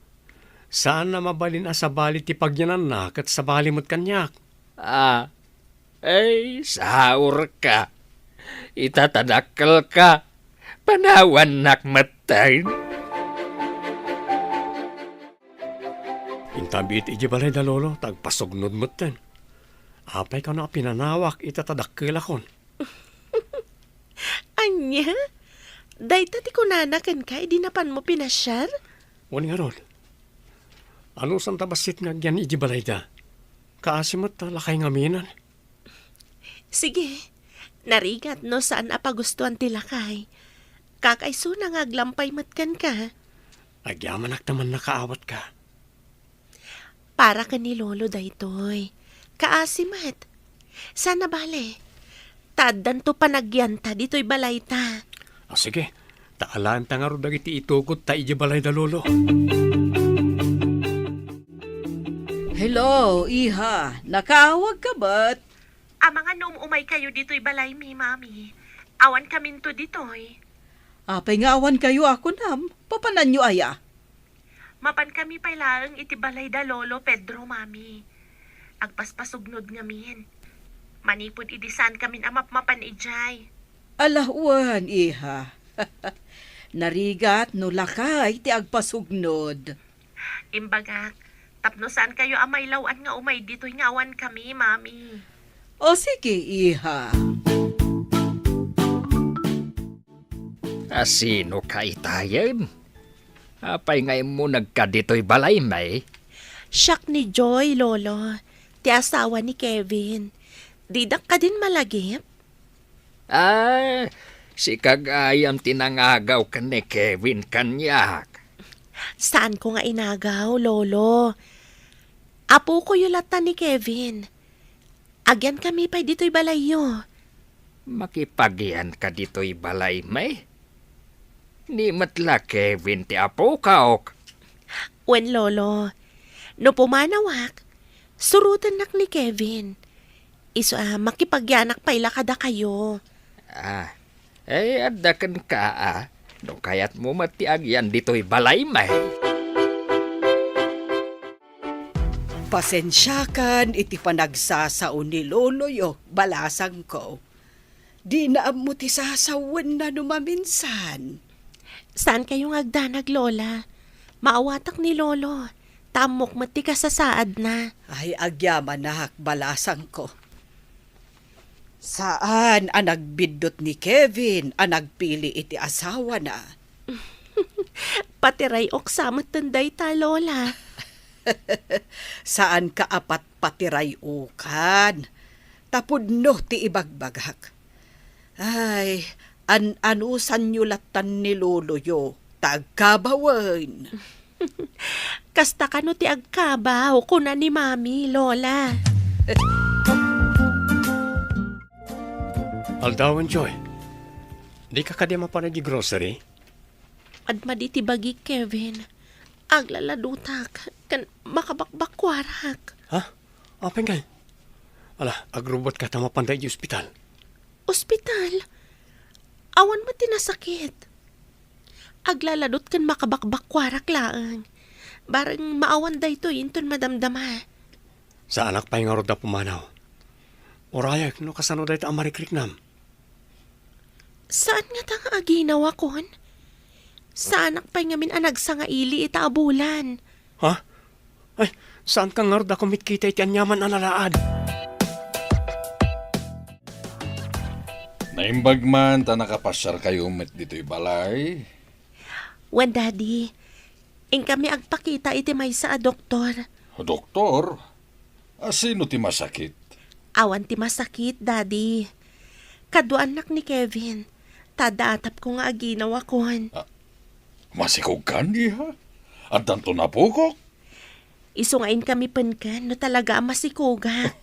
Saan a mabalin a sabali ti pagiananna ket sabali met kaniak. Ah, ay, saurka. Ita ta dakkelka, panawannak metten. Intabiit idiay balay da Lolo, ta agpasugnod metten. Apay kano a pinanawak ita ta dakkelakon? Ania? Dayta ti kunana kenka idi napanmo pinasiar? Wen ngarud, anusanta bassit nga agian idiay balayda? Kaasi met ta lakay ngaminen. Sige, narigat no saan a pagustuan ti lakay. Kakaisuna nga aglampay met kenka. Agyamanak ta mannakaawatka. Para ken ni Lolo daytoy. Kaasi met. Saan a bale. Ta addanto panagianta ditoy balayta. Ah, sige. Ta alaenta ngarud dagiti itugutta idiay balay da Lolo. Hello, iha. Nakaawagka met? Amangan no um-umaykayo ditoy balaymi, Mami. Awankaminto ditoy. Apay nga awankayo a kunam? Papananyo aya? Mapankami pay laeng iti balay da Lolo Pedro, Mami. Agpaspasugnod ngamin. Manipud idi saankamin a mapmapan idiay. Ala wen, iha. Narigat no lakay ti agpasugnod. Imbagak, tapno saankayo a mailaw-an nga umay ditoy nga awankami, Mami. O sige, iha. A, sinoka itayem? Apay nga immunagka ditoy balaymi? Siak ni Joy, Lolo, ti asawa ni Kevin. Didak kadin malagip? Ah, sika gayam ti nangagaw ken ni Kevin kaniak. Saanko nga inagaw, Lolo. Apokoyo latta ni Kevin. Agyankami pay ditoy balayyo. Makipagyanka ditoy balay, may? Ni met la Kevin ti apok. Wen, Lolo. No pumanawak, surotennak ni Kevin. Isu a makipagyanak pay la kadakayo. Ah, eh, adda kenka, a. No kayatmo met ti agyan ditoy balay, may. Pasensiakan iti panagsasao ni loloyo, balasangko. Dina ammo ti sasawenna no maminsan. Saankayo nga agdanag, Lola. Maawatak ni Lolo. Ta ammok met ti kasasaadna. Ay, agyamanak, balasangko. Saan a nagbiddut ni Kevin a nagpili iti asawana. Patiray-ok sa metten dayta, Lola. Saanka a patpatiray-okan. Ta pudno ti ibagbagak. Ay, an-anusanyo lattan ni loloyo, ta agkabawen. Kasta kano ti agkabaw, kuna ni Mami, Lola. Aldawen, Joy. Dika kadi mapan iti grocery? Madmadi ti bagik, Kevin. Aglaladutak, ken makabakbakkuarak. Ha? Apay ngay? Ala, agrubotka ta mapanda iti ospital. Ospital? Awan met ti nasakit. Aglaladut ken makabakbakkuarak laeng. Bareng maawan daytoy inton madamdama. Saanak pay ngarud a pumanaw. Urayek no kasano dayta a marikriknam. Saan ngata nga aginawakon? Saanak pay ngamin a nagsangaili ita a bulan. Ha? Ay, saanka ngarud a kumitkita iti aniaman a nalaad? Naimbag man ta nakapasiarkayo met ditoy balay. Wen, Daddy. Inkami agpakita iti maysa a doktor. Doktor? A, sino ti masakit? Awan ti masakit, Daddy. Kaduaannak ni Kevin. Ta adda atapko nga aginawakon. A, masikogkan, iha? Addanton apokok? Isu nga inkami penken no talaga a masikogak.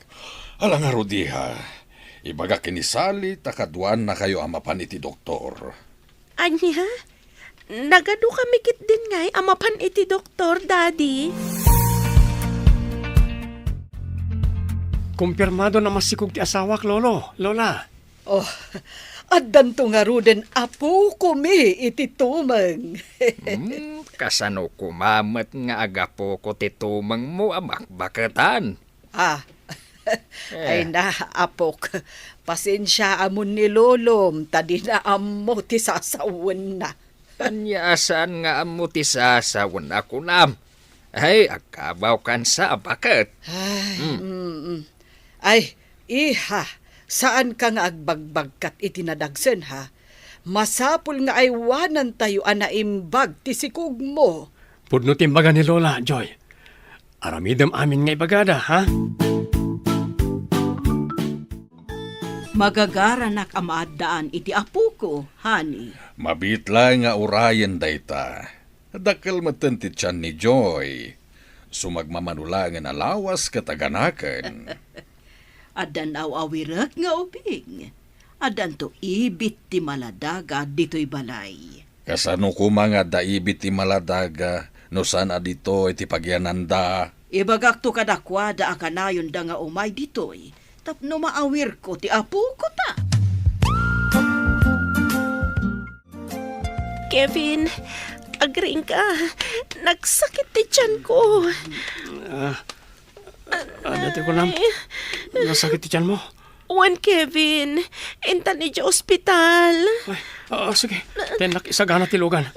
Ala ngarud, iha. Ibagak ken ni Sally ta kaduaannakayo a mapan iti doktor. Ania? Nagadukami ketdin ngay a mapan iti doktor, Daddy? Kumpirmado a masikog ti asawak, Lolo, Lola. Oh, addanto ngaruden apokomi iti tumeng. Hmm, kasano koma met nga agapoko ti tumengmo a bakbaketan? Ah. Eh. Ay na, apok. Pasensiaamon ni lolom ta dina ammo ti sasawenna. Ania a saan nga ammo ti sasawen a kunam? Ay, agkabawkan sa a baket. Ay, Hmm. mm, mm. Ay, iha, saanka nga agbagbagkat iti nadagsen, ha? Masapul nga aywanantayo a naimbag ti sikogmo. Pudno ti imbaga ni Lola, Joy. Aramidem amin nga ibagada, ha? Magagaranak a maaddaan iti apoko, honey. Mabiit laeng nga urayen dayta. Dakkel metten ti tian ni Joy. Sumagmamano laengen a lawas ket aganaken. Addan aw-awirek nga ubing. Addanto ibit ti maladaga ditoy balay. Kasano koma nga adda ibit ti maladaga no saan a ditoy ti pagyananda? Ibagakto kadakuada a kanayonda nga umay ditoy tapno maawirko ti apokota. Kevin, agriingka. Nagsakit ti tianko. Ah, Ania ti kunam? Ay. Nasakit ti tianmo? Wen, Kevin. Intan idiay ospital. Ay, ah, sige. Tennak isagana ti lugan.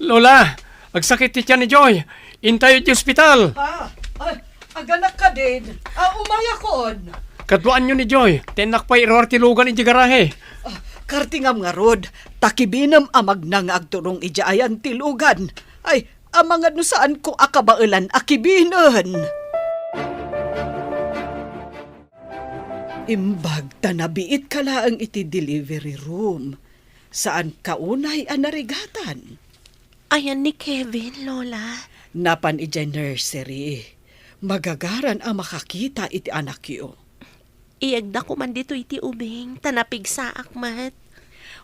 Lola, agsakit ti tian ni Joy. Intayo idiay ospital. Ah, ay, aganak kadin. Ah, umayakon. Kaduaanyo ni Joy. Tennak pay iruar ti lugan idiay garahe. Ah, kartingam ngarud. Ta kibinem a magna nga agturong idiay ayan ti lugan. Ay, amangan no saanko a kabaelan a kibinen. Imbag ta nabiitka laeng iti delivery room. Saanka unay a narigatan. Ayan ni Kevin, Lola? Napan idiay nursery. Magagaran a makakita iti anakyo. Iyegda koma ditoy ti ubing, ta napigsaak met.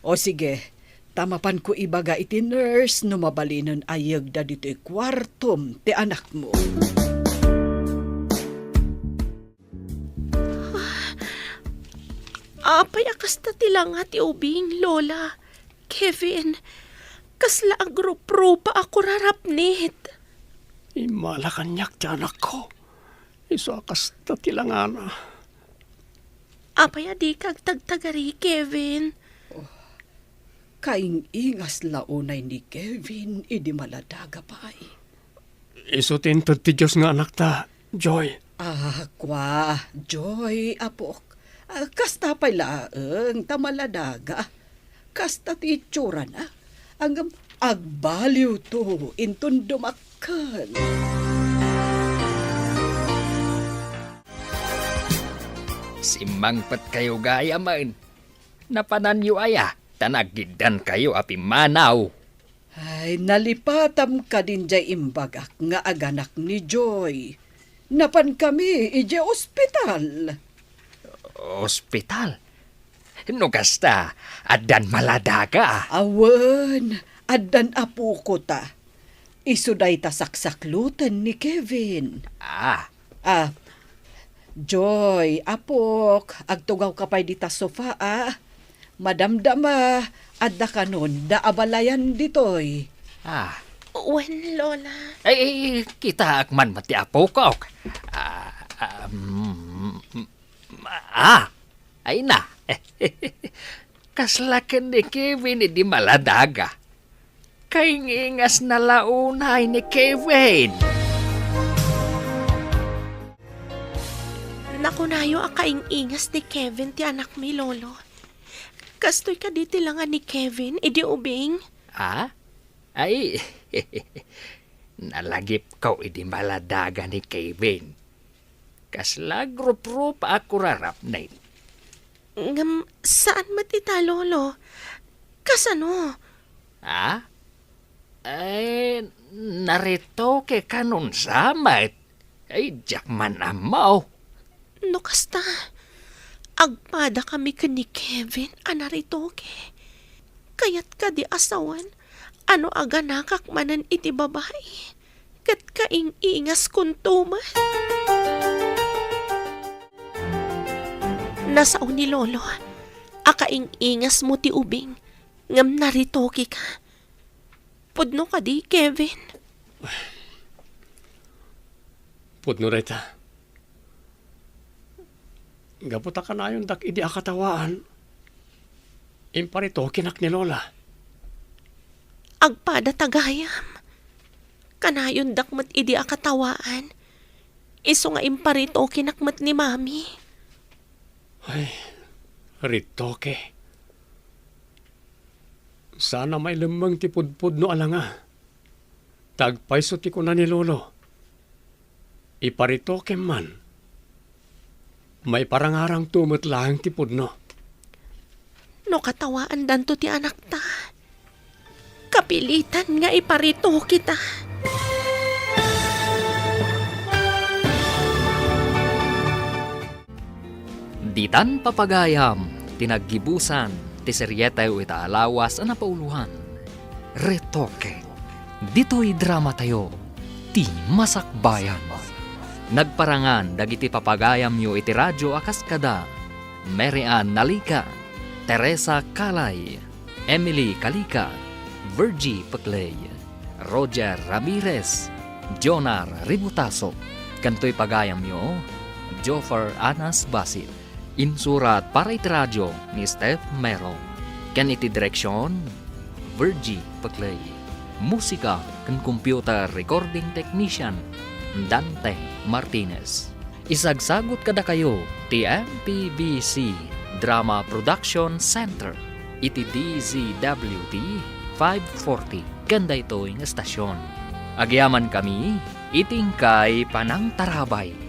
O sige, ta mapanko ibaga iti nurse no mabalinen a iyegda ditoy kuartom ti anakmo. Apay a kasta ti langa ti ubing, Lola? Kevin, kasla agruprupa a kurarapnit. Immala kaniak ti anakko. Isu a kasta ti langana. Apay a dika agtagtagari, Kevin? Kaing-ingas la unay ni Kevin idi maladaga pay. Isu ti inted ti Dios nga anakta, Joy. Ah, kua, Joy, apok. Ah, kasta pay laeng ta maladaga. Kasta ti itsurana. Ngem agbaliwto inton dumakkel. Simmangpetkayo gayamen. Napananyo aya ta nagiddankayo a pimmanaw? Ay, nalipatam kadin jay imbagak nga aganak ni Joy. Napankami idiay ospital. Ospital? No kasta, addan maladaga? Awan, addan apokota. Isu dayta saksakloten ni Kevin. Ah. Ah, Joy, apok, agtugawka pay dita sofa, a. Madamdama, adda kanon da abalayan ditoy. Ah. Wen, Lola. Ay, kitaak man met ti apokok. Ah, ah, mm, mm, ah, ay na. Kasla ken ni Kevin idi maladaga. Kaing-ingasna la unay ni Kevin. Nakunayo a kaing-ingas ni Kevin ti anakmi, Lolo. Kastoy kadi ti langa ni Kevin idi ubing? Ah? Ay, nalagipko idi maladaga ni Kevin. Kasla agruprupa a kurarapnit. Ngem saan met ita, Lolo. Kasano? Ha? Ay, naretoke kanunsa met? Ay, diak man ammo. No kasta, agpadakami ken ni Kevin a naretoke. Kayat kadi a sawen a no aganakak manen iti babai, ket kaing-ingaskonto met. Nasao ni Lolo a kaing-ingasmo ti ubing ngem naritokeka. Pudno kadi, Kevin? Pudno dayta. Gapu ta kanayondak idi akatawaan, imparitokenak ni Lola. Agpada ta gayam. Kanayondak met idi akatawaan, isu nga imparitokenak met ni Mami. Ay, ritoke. Saan a mailemmeng ti pudpudno a langa. Ta agpayso ti kuna ni Lolo, iparitokem man, maiparangarangto met laeng ti pudno. No katawaandanto ti anakta, kapilitan nga iparitoketa. Ditan papagayam ti naggibusan ti serieteyo ita a lawas a napauloan, Retoke. Ditoy dramatayo, ti Masakbayan. Nagparangan dagiti papagayamyo iti radio a kas kada Mary Ann Nalica, Teresa Calay, Emily Calica, Virgie Peclay, Roger Ramirez, Jonar Ributaso, ken toy pagayamyo, Joffer Anas Basit. Insurat para iti radio ni Steph Mero. Ken iti direksion, Virgie Peclay. Musika ken computer recording technician, Dante Martinez. Isagsagut kadakayo ti M P B C Drama Production Center iti D Z W T five forty ken daytoy nga estasion. Agyamankami iti inkay panangtarabay.